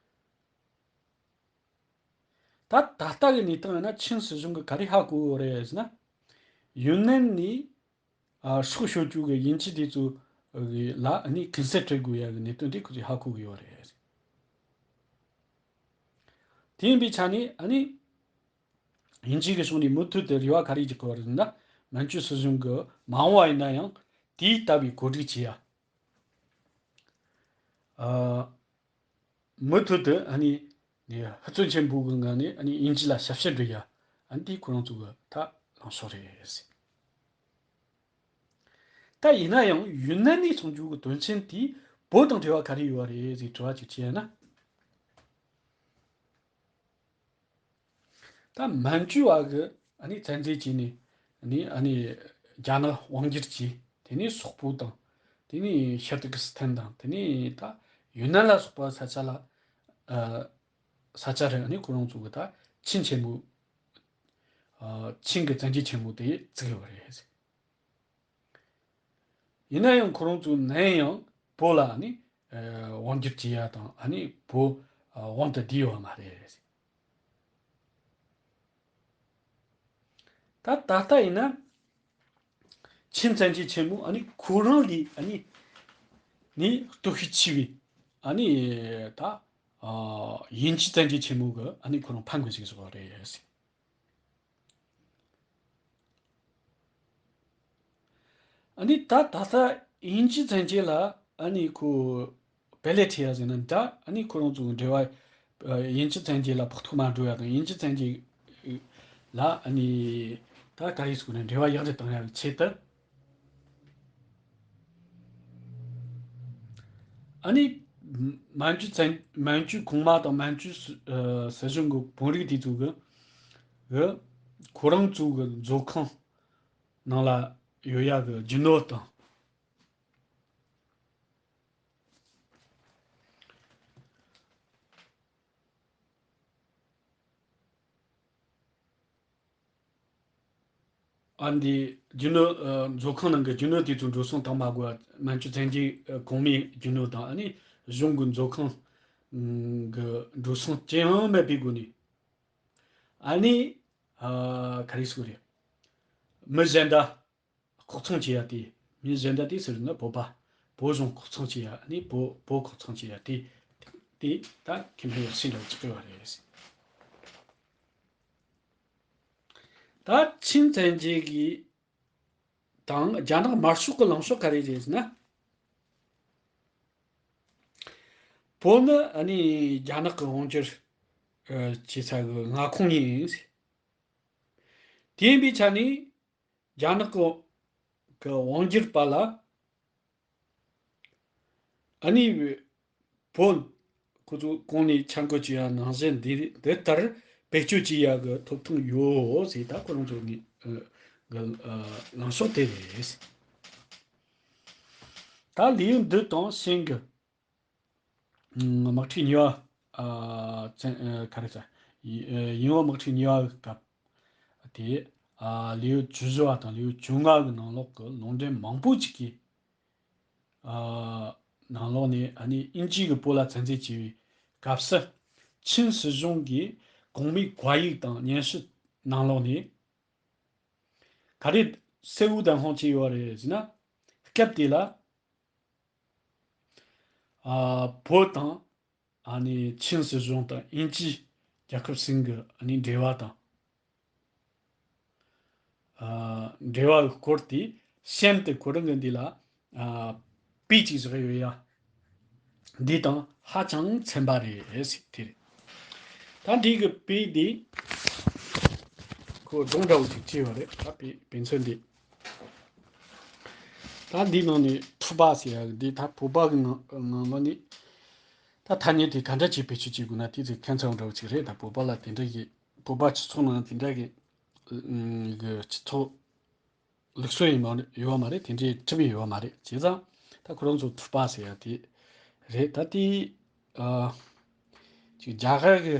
ད་ད་ལྟ་གི་གནས་སྟངས་ཡིན་ན་ཆིན་སྲིད་གཞུང་གིས་ག་རེ་ཧ་གོ་ཡོད་རེད་ཟེར་ན། ཡུན་ནན་ནས་ཨ་སྲོག་ཤོར་རྒྱུ་གི་དབྱིན་ཇི་དེ་ཚོ་གི་ལ་ཨ་ནི་གུན་གསབ་སྤྲད་དགོས་ཡ་གི་གནད་དོན་དེ་ཁོ་ཚོས་ཧ་གོ་གི་ཡོད་རེད། དེ་ཡིན་པའི་ཆ་ནས་ཨ་ནི་དབྱིན་ཇི་གི་ཕྱོགས་ནས་མུ་མཐུད་དུ་རེ་བ་ག་རེ་རྒྱག་གི་ཡོད་རེད་ཟེར་ན། མན་ཇུ་སྲིད་གཞུང་གི་མ་འོངས་པ་ཡིན་ན་ཡང་དེའི་ལྟ་བའི་གོ་སྒྲིག་བྱེད་ཡ། ཨ། མུ་མཐུད་དུ་ཨ་ནི་ནི་ཧུར་བརྩོན་ཆེན་པོ་གི་ངང་ནས་ཨ་ནི་དབྱིན་ཇི་ལ་ཞབས་ཕྱི་སྒྲུབ་ཡ། ཨ་ནི་དེ་ཁོ་རང་ཚོ་གི་ད་ལངས་ཕྱོགས་རེད། ད་ཡིན་ན་ཡང་ཡུན་ནན་ནས་སོང་རྒྱུ་གི་དོན་ཆེན་དེ་བོད་དང་འབྲེལ་བ་ག་རེ་ཡོད་རེད་ཟེར་དྲི་བ་ཅིག་བྱས་ན། ད་མན་ཇུ་བ་གི་ཨ་ནི་བཙན་འཛུལ་བྱས་ནས་ནི་ཨ་ནི་རྒྱ་ནག་དབང་སྒྱུར་བྱས། དེ་ནས་སོག་པོ་དང་། དེ་ནས་ཤར་ཏུར་ཀི་སི་ཐན་དང་། དེ་ནས་ད་ཡུན་ནན་ལ་སོགས་པ་ས་ཆ་ལ། ཨ། ས་ཆ་རེ་ཨ་ནི་ཁོ་རང་ཚོ་གི་ད་ཆིན་ཆེན་མོ། ཨ། ཆིན་གི་བཙན་འཛུལ་ཆེན་མོ་དེ་བཙུགས་ཡོད་རེད། ཡིན་ན་ཡང་ཁོ་རང་ཚོ་ནམ་ཡང་བོད་ལ་ནི། ཨ། དབང་སྒྱུར་བྱེད་ཡ་དང་ཨ་ནི་བོད། ཨ། དབང་དུ་བསྡུས་ཡོད་མ་རེད། ད་ད་ལྟ་ཡིན་ན། ཆིན་བཙན་འཛུལ་ཆེན་མོ་ཨ་ནི་ཁོ་རང་ལས་ཨ་ནི་ནི་སྟོབས་ཤུགས་ཆེ་བའི་ཨ་ནི་ད། ཨ། དབྱིན་ཇི་བཙན་འཛུལ་ཆེན་མོ་གི་ཨ་ནི་ཁོ་རང་ཕམ་དགོས་ཟེར་བཟོ་བ་རེད། ཨ་ནི་ད་ད་ལྟ་དབྱིན་ཇི་བཙན་འཛུལ་ལ་ཨ་ནི་ཁོ་བེད་ལེ་ཁྲིད་ཡ་ཟེར་ན་འདྲ། ཨ་ནི་ཁོ་རང་ཚོ་གི་འབྲེལ་བ། ཨ། དབྱིན་ཇི་བཙན་འཛུལ་ལ་ཕོག་ཐུག་མ་འགྲོ་ཡ་དང་། དབྱིན་ཇི་བཙན་འཛུལ་ལ་ཨ་ནི་ད་ག་རེ་ཟེར་དགོས་རེད། འབྲེལ་བ་ཡག་རུ་གཏོང་ཡ་གི་ཆེད་དུ། ཨ་ནི་མན་ཇུ་བཙན། མན་ཇུ་གོང་མ་དང་མན་ཇུ་སྲིད། ཨ། སྲིད་གཞུང་གི་དཔོན་རིགས་དེ་ཚོ་གི་གི་ཁོ་རང་ཚོ་གི་མཛོད་ཁང་ནང་ལ་ཡོད་ཡ་གི་རྒྱུ་ནོར་དང་། ཨ། འདི་རྒྱུ་ནོར། ཨ། མཛོད་ཁང་ནང་གི་རྒྱུ་ནོར་དེ་ཚོ་འགྲོ་སོང་བཏང་མ་དགོས་པ། མན་ཇུ་བཙན་འཛུལ་གོང་མའི་རྒྱུ་ནོར་དང་ཨ་ནི་གཞུང་གི་མཛོད་ཁང་གི་འགྲོ་སོང་ཅི་ཡང་མེད་པའི་སྒོ་ནས། ཨ་ནི། ཨ། ག་རེ་ཟེར་དགོས་རེད། མི་གཞན་དག་ལྐོག་ཚོང་བྱེད་ཡ་དེ། མི་གཞན་དག་དེ་ཟེར་ན་བོད་པ། བོད་གཞུང་ལྐོག་ཚོང་བྱེད་ཡ། ཨ་ནི་བོད། བོད་ལྐོག་ཚོང་བྱེད་ཡ་དེ། དེ་ད་ཁེ་ཕན་ཡག་ཤོས་འདྲ་བོ་ཅིག་སྤྲད་པ་རེད། ད་ཆིན་བཙན་འཛུལ་གི་དང་རྒྱ་ནག་དམར་ཤོག་གི་ལངས་ཕྱོགས་ག་རེ་རེད་ཟེར་ན། བོད་ནི་ཨ་ནི་རྒྱ་ནག་གི་དབང་སྒྱུར། ཨ། བྱེད་ས་གི་མངའ་ཁོངས་ཡིན། དེ་ཡིན་པའི་ཆ་ནས་རྒྱ་ནག་གི་གི་དབང་སྒྱུར་པ་ལ། ཨ་ནི་བོད་ཁོ་ཚོ་གོང་ནས་འཆར་འགོད་བྱས་ཡ་ནང་བཞིན་འདི་འདི་ལྟར་བེད་སྤྱོད་བྱེད་ཡ་གི་ཐོབ་ཐང་ཡོད་ཟེར། ད་ཁོ་རང་ཚོ་གི་ཨ་གི་ཨ་ལངས་ཕྱོགས་དེ་རེད། ད་ལེའུ་འདི་དང་ཤིང་གི་དམག་འཁྲུག་གཉིས་པ། ཨ། བཙན། ཨ། ག་རེ་ཟེར། ཡི། ཨ། དབྱིན་བོད་དམག་འཁྲུག་གཉིས་པ་གི་སྐབས་དེ། ཨ། ལེའུ་བཅུ་བཞི་བ་དང་ལེའུ་བཅོ་ལྔ་གི་ནང་ལོགས་ཀྱི་ལུང་འདྲེན་མང་པོ་ཅིག་གིས། ཨ། ནང་ལོགས་ནས་ཨ་ནི་དབྱིན་ཇི་གིས་བོད་ལ་བཙན་འཛུལ་བྱས་པའི་སྐབས་སུ། ཆིན་སྲིད་གཞུང་གིས་གོང་མའི་བཀའ་ཡིག་དང་སྙན་ཞུ་ནང་ལོགས་ནས་ག་རེ་གསལ་བོ་བདམས་དཔང་བྱས་ཡོད་རེད་ཟེར་ན། སྐབས་དེ་ལ། ཨ། བོད་དང་ཨ་ནི་ཆིན་སྲིད་གཞུང་དང་དབྱིན་ཇི་རྒྱལ་ཁབ་གསུམ་གྱི་ཨ་ནི་འབྲེལ་བ་དང་། ཨ། འབྲེལ་བའི་སྐོར་དེ་གཤམ་དུ་ཁོ་རང་གི་འདི་ལ། ཨ། དཔེ་གཅིག་བཞག་ཡོད་ཡ། འདི་དང་ཧ་ཅང་འཚམ་པ་རེད་ཟེར་དེ་རེད། ད་འདི་གི་དཔེ་འདི་ཁོ་སྒྲུང་འདྲ་བོ་ཅིག་བྲིས་པ་རེད། ད་དཔེ་དཔེ་མཚོན་འདི། ད་འདི་ནང་ནས་འཁྲུག་པ་ཟེར་ཡ་འདི་ད་བོད་པ་གི་ནང་ནང་ལོགས་ནས། ད་ཐ་སྙད་དེ་ག་འདྲ་ཅིག་བེད་སྤྱོད་བྱེད་དགོས་ན་དེ་ཚོ་ཁྱད་མཚར་འདྲ་བོ་ཅིག་རེད། ད་བོད་པ་ལ་དེ་འདྲ་གི། བོད་པ་སྤྱི་ཚོགས་ནང་དེ་འདྲ་གི་གི་སྤྱི་ཚོགས་ལུགས་སྲོལ་ཡིན་མ་ཡོད་པ་མ་རེད། དེ་འདྲའི་ཁྲིམས་ཡོད་པ་མ་རེད། བྱས་ཙང་ད་ཁོ་རང་ཚོ་འཁྲུག་པ་ཟེར་ཡ་དེ། རེད། ད་དེ་ཨ་ཅིག་རྒྱ་གར་གི་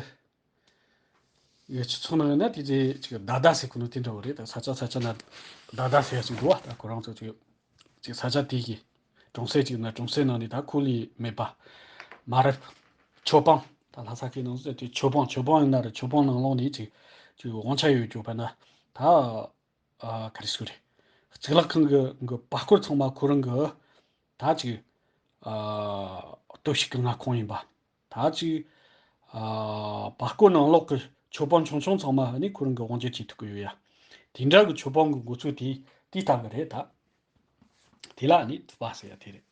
གི་སྤྱི་ཚོགས་ནང་ཡིན་ན་དེ་ཚེ་ཅིག་ད་ད་ཟེར་གོ་ནོ་དེ་འདྲ་བོ་རེད། ད་ས་ཆ་ས་ཆ་ན་ད་ད་ཟེར་ཡ་ཅིག་འདུག་བ། ད་ཁོ་རང་ཚོ་ཅིག་ཅིག་ས་ཆ་དེ་གི་གྲོང་གསེབ་ཅིག་ན་གྲོང་གསེབ་ནང་ནས་ད་ཁོ་ལས་མེད་པ་མ་རབས་ཆོས་སྤང་། ད་ལྷ་ས་ཁའི་ནང་ཟེར་དུས་ཆོས་སྤང་ཆོས་སྤང་ཡིན་ན་རེད། ཆོས་སྤང་ནང་ལོགས་ནས་ཅིག་ཅིག་དབང་ཆ་ཡོད་རྒྱུ་བ་ན་ད་ཨ་ག་རེ་ཟེར་རེད། གཙུག་ལག་ཁང་གི་གི་པར་སྐོར་ཚང་མ་ཁོ་རང་གི་ད་ཅིག་ཨ་སྟོབས་ཤུགས་ཀྱི་མངའ་ཁོངས་ཡིན་པ། ད་ཅིག་ཨ་པར་སྐོར་ནང་ལོགས་ཀྱི་ཆོས་སྤང་ཆུང་ཆུང་ཚང་མ་ནི་ཁོ་རང་གི་དབང་སྒྱུར་བྱེད་ཐུབ་ཀྱི་ཡོད་ཡ། དེ་འདྲ་གི་ཆོས་སྤང་གི་འགོ་ཚུགས་དེ་དེ་ལྟ་གི་རེད་ད། དེ་ལ་ནི་ཐུབ་པ་ཟེར་ཡ་དེ་རེད།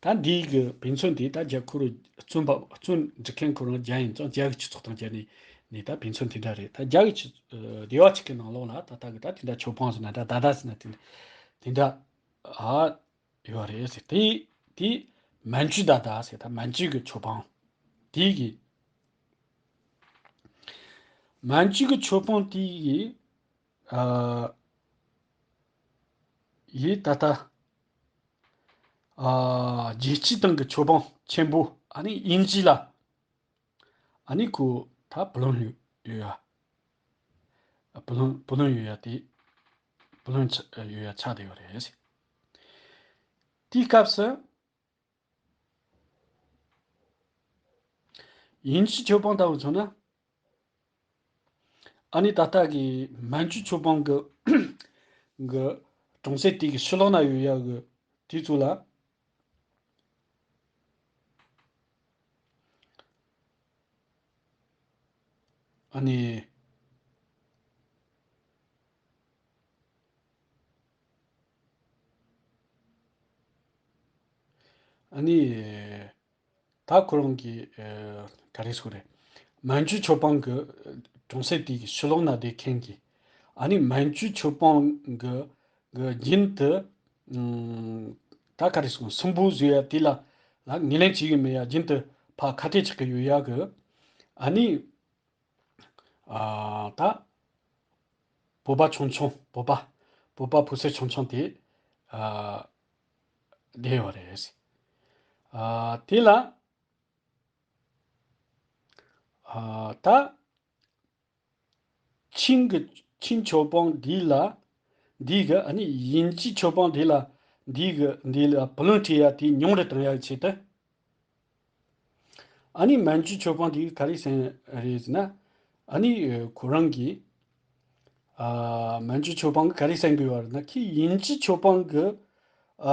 ད་འདིའི་གི་དཔེ་མཚོན་དེ་ད་རྒྱ་ཁོ་རང་བཙོན་པ་བཙོན་འབྲི་མཁན་ཁོ་རང་རྒྱ་ཡིན་ཙང་རྒྱ་གི་སྤྱི་ཚོགས་དང་རྒྱ་ནས་ནས་ད་དཔེ་མཚོན་དེ་འདྲ་རེད། ད་རྒྱ་གི་སྤྱི་ཨ་སྡེ་བ་གཅིག་གི་ནང་ལོགས་ལ་ད་ལྟ་གི་ད་དེ་འདྲ་ཆོས་སྤང་ཟེར་ན་འདྲ་ད་ད་ཟེར་ན་དེ་འདྲ་དེ་འདྲ་ཨ་ཡོད་རེད་ཟེར། དེ་དེ་མན་ཇུ་ད་ད་ཟེར། ད་མན་ཇུ་གི་ཆོས་སྤང་དེ་གི་མན་ཇུ་གི་ཆོས་སྤང་དེ་གི་ཨ་ཡིས་ད་ལྟ་ཨ་རྒྱལ་སྤྱིའི་སྟེང་གི་ཆོས་སྤང་ཆེན་པོ་ཨ་ནི་དབྱིན་ཇི་ལ་ཨ་ནི་ཁོ་ད་བུ་ལོན་ཡོད་ཡོད་ཡ། བུ་ལོན་བུ་ལོན་ཡོད་ཡ་དེ་བུ་ལོན་ཆ་ཡོད་ཡ་ཆགས་བསྡད་ཡོད་རེད། དེའི་སྐབས་སུ་དབྱིན་ཇི་ཆོས་སྤང་ལྟ་བུ་མཚོན་ན། ཨ་ནི་ད་ལྟ་གི་མན་ཇུ་ཆོས་སྤང་གི་གི་གྲོང་གསེབ་དེ་གི་ཕྱི་ལོགས་ན་ཡོད་ཡག་གི་དེ་ཚོ་ལ་ཨ་ནི་ཨ་ནི། ད་ཁོ་རང་གི་ཨ་ག་རེ་ཟེར་རེད། མན་ཇུ་ཆོས་སྤང་གི་གྲོང་གསེབ་དེ་གི་ཕྱི་ལོགས་ན་བསྡད་མཁན་གྱི་ཨ་ནི་མན་ཇུ་ཆོས་སྤང་གི་གི་རྒྱུན་དུ་ཨམ་ད་ག་རེ་ཟེར་སུན་པོ་བཟོ་ཡ་དེ་ལ་ལ་ངོས་ལེན་བྱེད་ཀྱི་མེད་ཡ། རྒྱུན་དུ་ཕར་ཁ་གཏད་བཅག་གི་ཡོད་ཡ་གི་ཨ་ནི། ཨ་ད་བོད་པ་ཆུང་ཆུང་བོད་པ་བོད་པ་ཕོ་གསར་ཆུང་ཆུང་དེ་ཨ་བསྡད་ཡོད་རེད། ཨ་དེ་ལ་ཨ་ད་ཆིང་གི་ཆིང་ཆོས་སྤང་འདི་ལ་འདི་གི་ཨ་ནི་དབྱིན་ཇི་ཆོས་སྤང་འདི་ལ་འདི་གི་འདི་ལ་བུ་ལོན་སྤྲད་ཡ་དེ་ཉུང་རུ་བཏང་ཡ་ཆེད་དུ། ཨ་ནི་མན་ཇུ་ཆོས་སྤང་དེ་ག་རེ་ཟེར་རེད་ཟེར་ན། ཨ་ནི་ཁོ་རང་གིས་ཨ་མན་ཇུ་ཆོས་སྤང་གིས་ག་རེ་ཟེར་གི་ཡོད་རེད་ན། ཁོས་དབྱིན་ཇི་ཆོས་སྤང་གི་ཨ་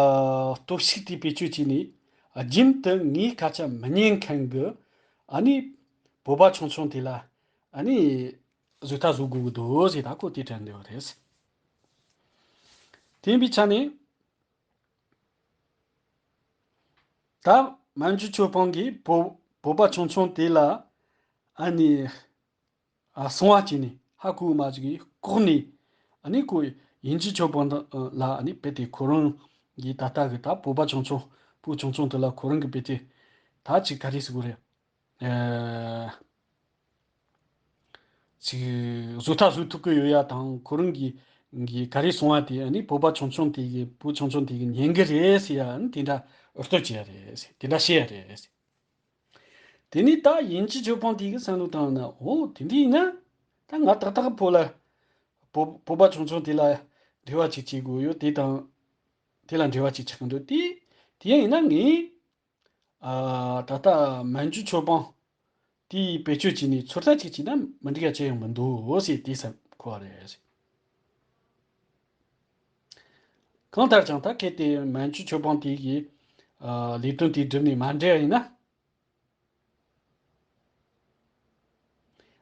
སྟོབས་ཤུགས་དེ་བེད་སྤྱོད་བྱས་ནས་རྒྱུན་དུ་ངའི་སྐད་ཆ་མི་ཉན་མཁན་གི་ཨ་ནི་བོད་པ་ཆུང་ཆུང་དེ་ལ་ཨ་ནི་བཟོ་ལྟ་བཟོ་དགོས་ཀྱི་འདུག་ཟེར། ད་ཁོ་དེ་དྲན་བསྡད་ཡོད་རེད། དེ་ཡིན་པའི་ཆ་ནས། ད་མན་ཇུ་ཆོས་སྤང་གིས་བོད་བོད་པ་ཆུང་ཆུང་དེ་ལ་ཨ་ནི་ཨ་གསང་བ་བྱས་ནས་ཧ་གོ་མ་ཅིག་གིས་ལྐོག་ནས་ཨ་ནི་ཁོ་དབྱིན་ཇི་ཆོས་སྤང་ལ་ཨ་ནི་རྦད་དེ་ཁོ་རང་གིས་ད་ལྟ་གི་ད་བོད་པ་ཆུང་ཆུང་བུ་ཆུང་ཆུང་དེ་ལ་ཁོ་རང་གིས་རྦད་དེ་ད་ཅིག་ག་རེ་ཟེར་དགོས་རེད། ཨ་ཅིག་བཟོ་ལྟ་བཟོ་ཐུབ་ཀྱི་ཡོད་ཡ་དང་། ཁོ་རང་གི་གི་ག་རེ་གསུང་བ་དེ་ཨ་ནི་བོད་པ་ཆུང་ཆུང་དེ་གི་བུ་ཆུང་ཆུང་དེ་གི་ཉན་གི་རེད་ཟེར་ཡ། ཨ་ནི་དེ་འདྲ་འུར་གཏོར་བྱེད་ཡ་རེད་ཟེར། དེ་འདྲ་བཤད་ཡ་རེད་ཟེར། དེ་ནས་ད་དབྱིན་ཇི་ཆོས་སྤང་དེ་གི་བསམ་བློ་བཏང་ན། འོ་དེ་འདྲ་ཡིན་ན་ད་ང་ཏག་ཏག་བོད་ལ་བོད་བོད་པ་ཆུང་ཆུང་དེ་ལ་འབྲེལ་བ་ཅིག་བྱེད་དགོས་ཡོད། དེ་དང་དེ་ལ་འབྲེལ་བ་ཅིག་བྱེད་གི་འདུག་དེ་དེ་ཡང་ཡིན་ན་ངས། ཨ་ད་ལྟ་མན་ཇུ་ཆོས་སྤང་དེའི་བེད་སྤྱོད་བྱས་ནས་ཚོད་ལྟ་ཅིག་བྱས་ན་མི་འགྲིག་ཡ་ཅི་ཡང་མི་འདུག་ཟེར། དེ་ཟེར་གོ་བ་རེད། གང་ལྟར་ཀྱང་ད་གལ་ཏེ་མན་ཇུ་ཆོས་སྤང་དེ་གི་ཨ་ལས་དོན་དེ་བསྒྲུབས་ནས་མ་འགྲིག་ཡ་ཡིན་ན།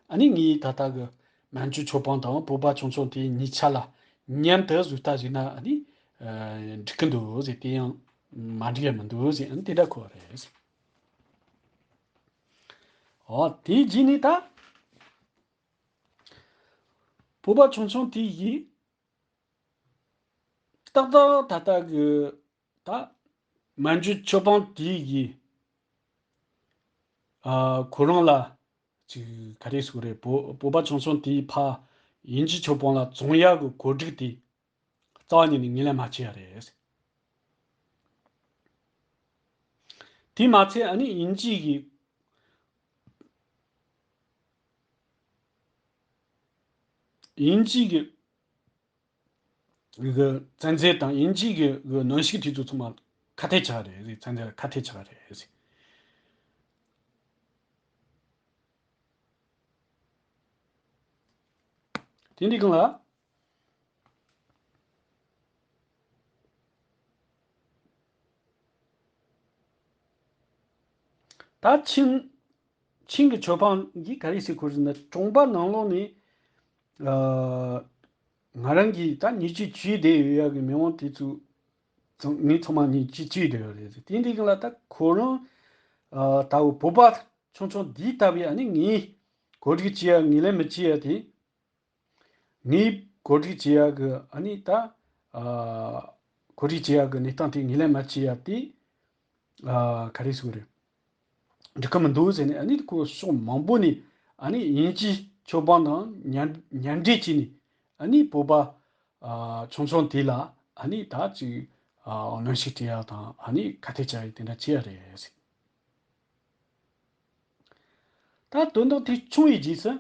ཨ་ནི་ངས་ད་ལྟ་གི་མན་ཇུ་ཆོས་སྤང་དང་བོད་པ་ཆུང་ཆུང་དེ་གཉིས་ཆ་ལ་མཉམ་དུ་བཟོ་ལྟ་བཟོས་ན་ཨ་ནི་ཨ་འགྲིག་གི་འདུག་ཟེར། དེ་ཡང་མ་འགྲིག་ཡ་མི་འདུག་ཟེར། ཨ་ནི་དེ་འདྲ་གོ་བ་རེད། འོ་དེའི་རྗེས་ནས་ད་བོད་པ་ཆུང་ཆུང་དེ་ཡིས་ཏག་ཏག་ད་ལྟ་གི་ད་མན་ཇུ་ཆོས་སྤང་དེ་ཡིས་ཨ་ཁོ་རང་ལ་ཅིག་ག་རེ་ཟེར་དགོས་རེད། བོད་བོད་པ་ཆུང་ཆུང་དེའི་ཕ་དབྱིན་ཇི་ཆོས་སྤང་ལ་བཙོང་ཡག་གི་གོ་སྒྲིག་དེ་རྩ་བ་ཉིད་ནས་ངོས་ལེན་མ་བྱས་ཡ་རེད། དེ་མ་ཚད་ཨ་ནི་དབྱིན་ཇི་གི་དབྱིན་ཇི་གི་གི་ཚན་རྩལ་དང་དབྱིན་ཇི་གི་གི་གནོན་ཤུགས་དེ་ཚོ་ཚང་མ་ཁ་གཏད་ཆགས་རེད། ཚན་རྩལ་ཁ་གཏད་ཆགས་རེད། དེ་འདི་གང་ལ། ད་ཆིན་ཆིན་གྱི་ཆོས་དཔོན་གྱིས་ག་རེ་ཟེར་གོ་རེད་ན། གྲོང་པ་ནང་ལོགས་ནས་ཨ་ང་རང་གིས་ད་ཉེས་ཆད་བཅད་བསྡད་ཡོད་ཡག་གི་མི་དབང་དེ་ཚོ་ཚང་ངས་ཚང་མ་ཉེས་ཆད་བཅད་བསྡད་ཡོད་རེད། དེ་འདི་གང་ལ་ད་ཁོ་རང་ཨ་ད་འོ་བོད་པ་ཆུང་ཆུང་འདིའི་ལྟ་བུའི་ཨ་ནི་ངས་གོ་སྒྲིག་བྱེད་ཡག་ངོས་ལེན་མི་བྱེད་ཡག་དེ། ངས་གོ་སྒྲིག་བྱེད་ཡག་གི་ཨ་ནི་ད་ཨ་གོ་སྒྲིག་བྱེད་ཡག་གི་གནས་སྟངས་དེ་ངོས་ལེན་མ་བྱེད་ཡག་དེ་ཨ་ག་རེ་ཟེར་དགོས་རེད། འགྲིག་གི་མི་འདུག་ཟེར་ནས། ཨ་ནི་ཁོ་ཕྱོགས་མང་པོ་ནས་ཨ་ནི་དབྱིན་ཇིའི་ཆོས་དཔོན་དང་མཉམ་མཉམ་འབྲེལ་བྱས་ནས། ཨ་ནི་བོད་པ་ཨ་ཆུང་ཆུང་དེ་ལ་ཨ་ནི་ད་ཅིག་ཨ་གནོན་ཤུགས་སྤྲད་ཡག་དང་། ཨ་ནི་ཁ་གཏད་བཅག་ཡག་དེ་འདྲ་བྱས་ཡག་རེད་ཟེར། ད་དོན་དག་དེ་བྱུང་བའི་རྗེས་སུ།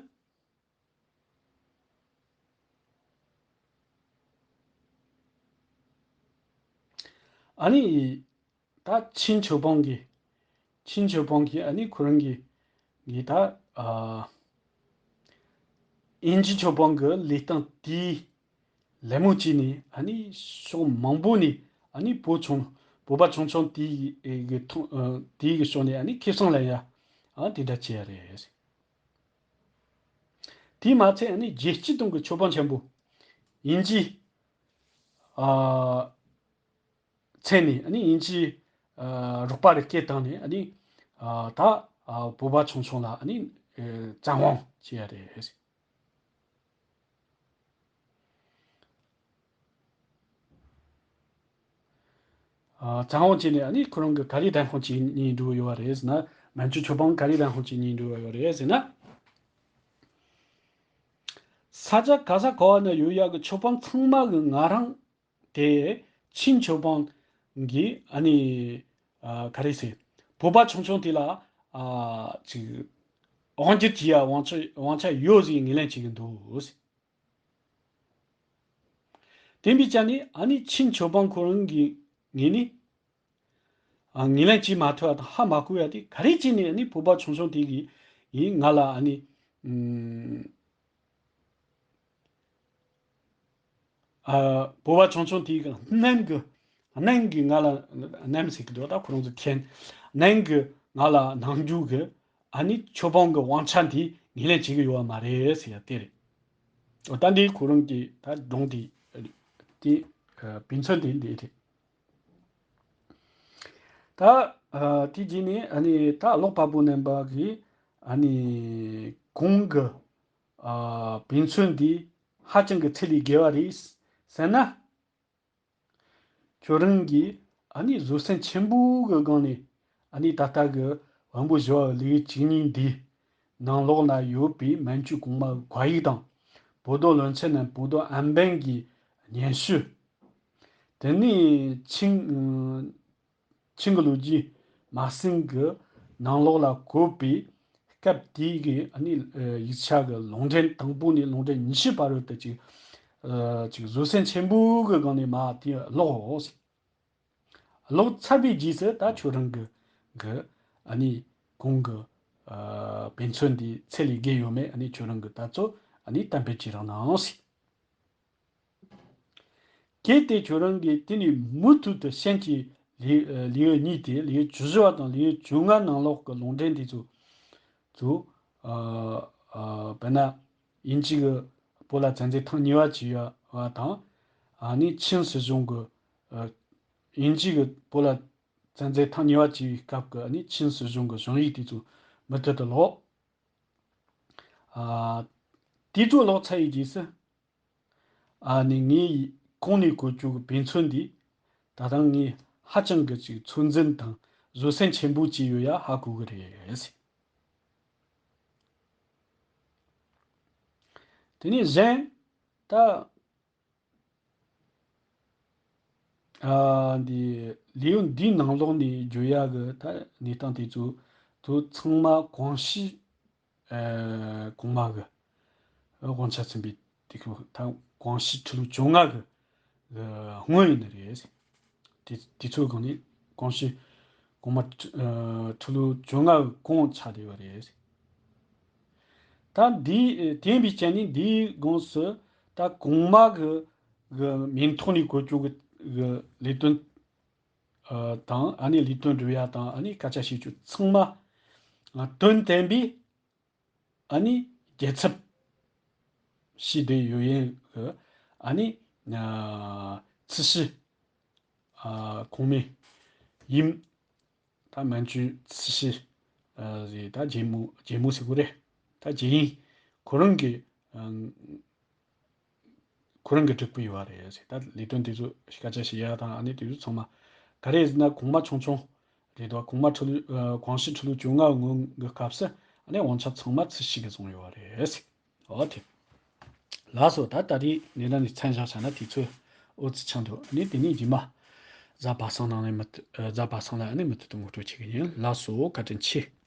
ཨ་ནི་ད་ཆིན་ཆོས་དཔོན་གྱིས། ཆིན་ཆོས་དཔོན་གྱིས་ཨ་ནི་ཁོ་རང་གི་གི་ད་ཨ་དབྱིན་ཇི་ཆོས་དཔོན་གྱི་ལས་སྟངས་དེའི་ལད་མོ་བྱས་ནས། ཨ་ནི་ཕྱོགས་མང་པོ་ནས་ཨ་ནི་བོད་ཆུང་བོད་པ་ཆུང་ཆུང་དེའི་གི་ཐོག་ཨ་དེའི་གི་ཕྱོགས་ནས་ཨ་ནི་ཁེ་བཟང་ལེན་ཡག་ཨ་དེ་འདྲ་བྱས་ཡག་རེད། དེས་མ་ཚད་ཨ་ནི་རྒྱལ་སྤྱི་དོན་གྱི་ཆོས་དཔོན་ཆེན་པོ་དབྱིན་ཇིའི་ཨ་མཚན་ནས། ཨ་ནི་དབྱིན་ཇིའི་ཨ་རོགས་པ་རེ་སྐད་བཏང་ནས། ཨ་ནི་ཨ་ད་ཨ་བོད་པ་ཆུང་ཆུང་ལ་ཨ་ནི་ཨ་བཙན་དབང་བྱས་ཡག་རེད། ཨ་བཙན་དབང་བྱས་ནས་ཨ་ནི་ཁོ་རང་གི་ག་རེ་བདེན་དཔང་བྱེད་སྙིང་འདོད་ཡོད་པ་རེད་ཟེར་ན། མན་ཇུ་ཆོས་དཔོན་ག་རེ་བདེན་དཔང་བྱེད་སྙིང་འདོད་ཡོད་པ་རེད་ཟེར་ན། ས་ཆ་ག་ས་ག་བ་ན་ཡོད་ཡག་གི་ཆོས་དཔོན་ཚང་མ་གི་ང་རང་དེ་ཆིན་ཆོས་དཔོན་གྱིས་ཨ་ནི་ཨ་ག་རེ་ཟེར། བོད་པ་ཆུང་ཆུང་དེ་ལ་ཨ་ཅིག་དབང་སྒྱུར་བྱེད་ཡག་དབང་ཆ་དབང་ཆ་ཡོད་ཟེར་ངོས་ལེན་བྱེད་ཀྱི་འདུག་ཟེར། དེ་འདྲ་བྱས་ནས་ཨ་ནི་ཆིན་ཆོས་དཔོན་ཁོ་རང་གི་ངོས་ནས་ཨ་ངོས་ལེན་བྱེད་མ་ཐུབ་པ་དང་ཧ་མ་གོ་ཡག་དེ། ག་རེ་བྱས་ནས་ཨ་ནི་བོད་པ་ཆུང་ཆུང་དེ་གིས་ཡིན་ང་ལ་ཨ་ནི་ཨ་བོད་པ་ཆུང་ཆུང་དེ་གིས་གནོན་གི་གནོན་གི་ང་ལ་གནོན་ཟེར་གི་འདུག་ད་ཁོ་རང་ཚོ་མཁྱེན། གནོན་གི་ང་ལ་གནང་རྒྱུ་གི་ཨ་ནི་ཆོས་དཔོན་གི་དབང་ཆ་དེ་ངོས་ལེན་བྱེད་ཀྱི་ཡོད་པ་མ་རེད་ཟེར་ཡག་དེ་རེད། འོ་ད་འདི་ཁོ་རང་གི་ད་སྒྲུང་དེ་དེ་ཨ་དཔེ་མཚོན་དེ་འདི་རེད། ད་ཨ་དེ་རྗེས་ནས་ཨ་ནི་ད་ཀློག་པ་པོ་རྣམ་པ་གིས་ཨ་ནི་གོང་གི་ཨ་དཔེ་མཚོན་འདི་ཧ་ཅང་གི་ཚད་ལས་བརྒལ་བ་རེད་ཟེར་ན། ཁྱོད་རང་གིས་ཨ་ནི་བཟོད་སེམས་ཆེན་པོ་གི་སྒང་ནས་ཨ་ནི་ད་ལྟ་གི་དབོན་པོ་ཞི་བ་ལོའི་ལེའུ་བཅུ་གཉིས་འདིའི་ནང་ལོགས་ལ་ཡོད་པའི་མན་ཇུ་གོང་མ་གི་བཀའ་ཡིག་དང་། 博多伦春 ནས་博多安邦གི་སྙན་ཞུ། དེ་ནས་ཆིང་ཆིང་གི་ལོ་རྒྱུས་མ་ཟིན་གི་ནང་ལོགས་ལ་བཀོད་པའི་སྐབས་དེའི་གི་ཨ་ནི་ཡིག་ཆ་གི་ལུང་འདྲེན་དང་པོ་ནས་ལུང་འདྲེན་ཉི་ཤུ་བར་དུ་ཅིག་ཅིག་བཟོད་སེམས་ཆེན་པོ་གི་སྒང་ནས་མར་དེ་ཀློག་ཀློག་ཚར་བའི་རྗེས་སུ་ད་ཁྱོད་རང་གི་གི་ཨ་ནི་གོང་གི་དཔེ་མཚོན་འདི་ཚད་ལས་བརྒལ་ཡོད་མེད་ཨ་ནི་ཁྱོད་རང་གི་ད་ཚོ་ཨ་ནི་གཏན་འབེབས་བྱེད་རོགས་གནང་ཟེར། གལ་ཏེ་ཁྱོད་རང་གིས་དེ་ནས་མུ་མཐུད་དུ་གཞན་གྱི་ལེའུ་ལེའུ་གཉིས་ཏེ་ལེའུ་བཅུ་བཞི་བ་དང་ལེའུ་བཅོ་ལྔ་ནང་ལོགས་ཀྱི་ལུང་འདྲེན་དེ་ཚོ་ཚོ་དཔེར་ན་དབྱིན་ཇི་གི་བོད་ལ་བཙན་འཛུལ་ཐེངས་གཉིས་པ་བྱས་ཡོད་པ་དང་། ཨ་ནི་ཆིན་སྲིད་གཞུང་གི་དབྱིན་ཇི་གི་བོད་ལ་བཙན་འཛུལ་ཐེངས་གཉིས་པ་བྱས་པའི་སྐབས་ཀྱི་ཨ་ནི་ཆིན་སྲིད་གཞུང་གི་བཞེངས་ཡིག་དེ་ཚོ་མུ་མཐུད་དུ་ཀློག་ཨ་དེ་ཚོ་ཀློག་ཚར་བའི་རྗེས་སུ། ཨ་ནི་ངས་གོང་ནས་གོ་རྒྱུ་གི་དཔེ་མཚོན་འདི་ད་ལྟ་ངས་ཧ་ཅང་གི་ཅིག་ཚོད་འཛིན་དང་བཟོད་སེམས་ཆེན་པོ་བྱས་ཡོད་ཡ་ཧ་གོ་གི་རེད། དེ་ནས་གཞན་ད། ཨ་འདི་ལེའུ་འདིའི་ནང་ལོགས་ནས་བརྗོད་ཡག་གི་ད་གནས་སྟངས་དེ་ཚོ་དུ་ཚང་མ་གོང་ཞུས་ཨ་གོང་མ་གི་དབང་ཆ་ཚུད་པའི་དེ་ཁོ་ད་གོང་ཞུས་ཁྲི་ལོ་བཅོ་ལྔ་གི་གི་སྔོན་ཡིན་ནི་རེད། དེ་དེ་ཚོའི་སྒང་ནས་གོང་ཞུས་གོང་མ་ཨ་ཁྲི་ལོ་བཅོ་ལྔ་གི་གོང་ཆགས་བསྡད་ཡོད་རེད། ད་འདི་དེ་ཡིན་པའི་རྐྱེན་ནས་འདིའི་སྒང་སུ་ད་གོང་མ་གི་གི་མིང་ཐོག་ནས་བཀོད་རྒྱུ་གི་གི་ལས་དོན་ཨ་དང་ཨ་ནི་ལས་དོན་སྒྲུབ་ཡ་དང་ཨ་ནི་སྐད་ཆ་བཤད་རྒྱུ་ཚང་མ་ཨ་དོན་བསྟན་པའི་ཨ་ནི་རྒྱལ་ཚབ་ཞེས་བསྡད་ཡོད་ཡིན་གི་ཨ་ནི་ཨ་ཚུལ་ཤི་ཨ་གོང་མའི་ཡུམ་ད་མན་ཇུ་ཚུལ་ཤི་ཨ་ཟེར་ད་རྒྱལ་མོ་རྒྱལ་མོ་ཟེར་གོ་རེད། ད་རྒྱལ་ཡིན་ཁོ་རང་གི་ཨ་ཁོ་རང་གི་སྒྲུབ་པ་ཡོད་རེད་ཟེར། ད་ལས་དོན་དེ་ཚོ་སྐད་ཆ་བཤད་ཡ་དང་ཨ་ནི་དེ་ཚོ་ཚང་མ་ག་རེ་ཟེར་ན་གོང་མ་ཆུང་ཆུང་རེད་དོ། གོང་མ་ཁྲི་ལོ་ཨ་གོང་ཞུས་ཁྲི་ལོ་བཅོ་ལྔ་སྔོན་གྱི་སྐབས་སུ་ཨ་ནི་དབང་ཆ་ཚང་མ་ཚུལ་ཤི་གིས་བཟུང་ཡོད་རེད་ཟེར། འོ་དེ། ལགས་སོ། ད་ད་རེས་ནས་ན་ནས་མཚན་བཞག་བྱ་ན་དུས་ཚོད་ཨོ་ཙི་ཆང་འདུག་ཨ་ནི་དེ་ནས་རྗེས་མ་གཟའ་པ་སངས་ནང་ནས་མུ་མཐུད་ཨ་གཟའ་པ་སངས་ལ་ཨ་ནི་མུ་མཐུད་དུ་ངོ་སྤྲོད་བྱེད་ཀྱི་ཡིན། ལགས་སོ། བཀའ་དྲིན་ཆེ།